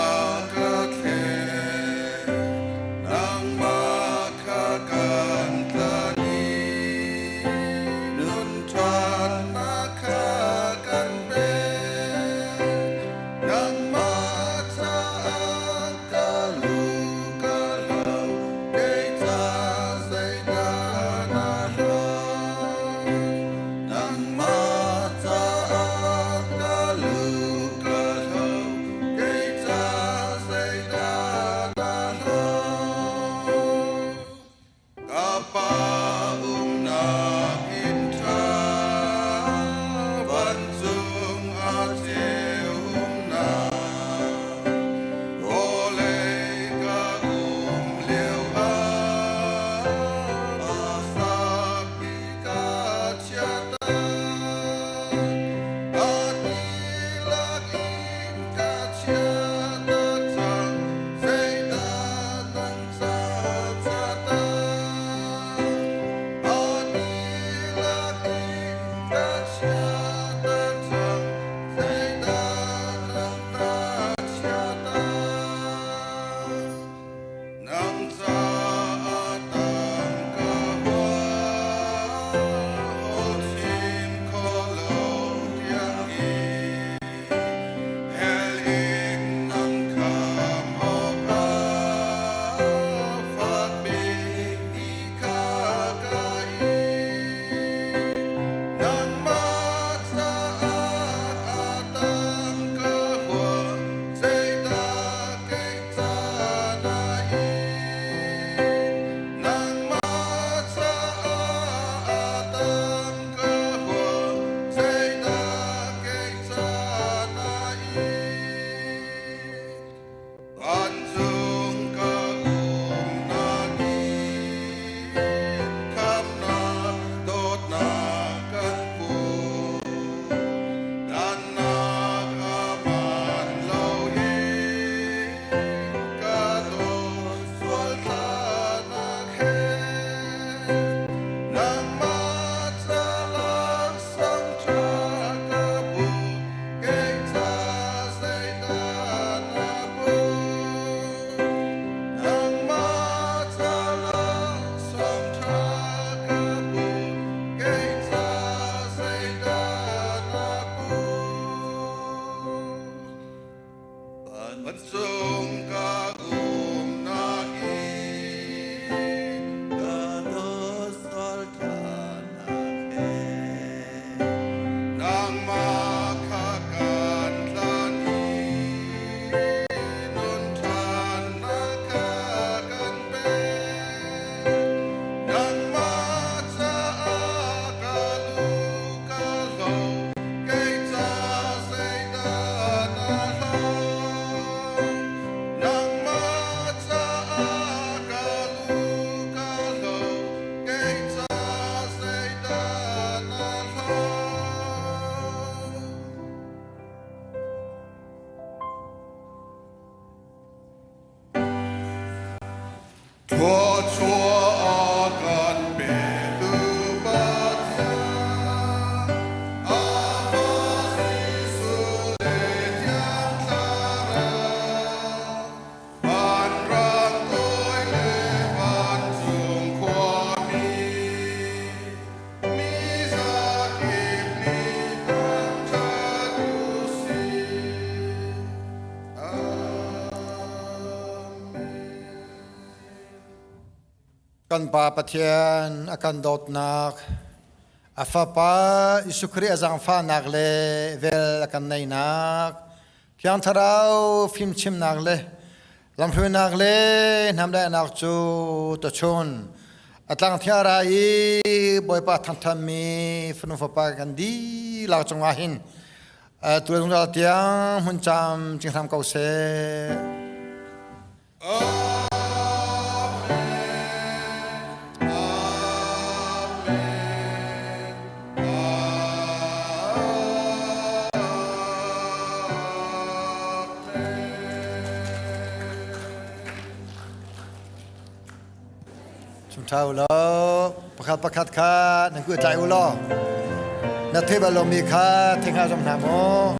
ka thlen, nangmah kha kan tlan i nun ṭhatnak kha kan pek. Nangmah caah ka lu ka hlau, kei ca zeidah na hlau? Kan Pa Pathian a kan dawtnak, a Fapa Jesuh Khrih a zaangfahnak le vel a kan neihnak, Thiang Thlarau fimchimnak le lamhruainak le hnamdaihnak cu tuchun a tlangthiang ra i Bawipa thangthanmi fanu fapa kan dihlak cungah hin tu zungzal tiang hmun cam cinghram ko seh. Chungṭha u law pakhat pakhat kha nan kuh tlai u law na thei bal lomi kha thei hnga zong hna maw?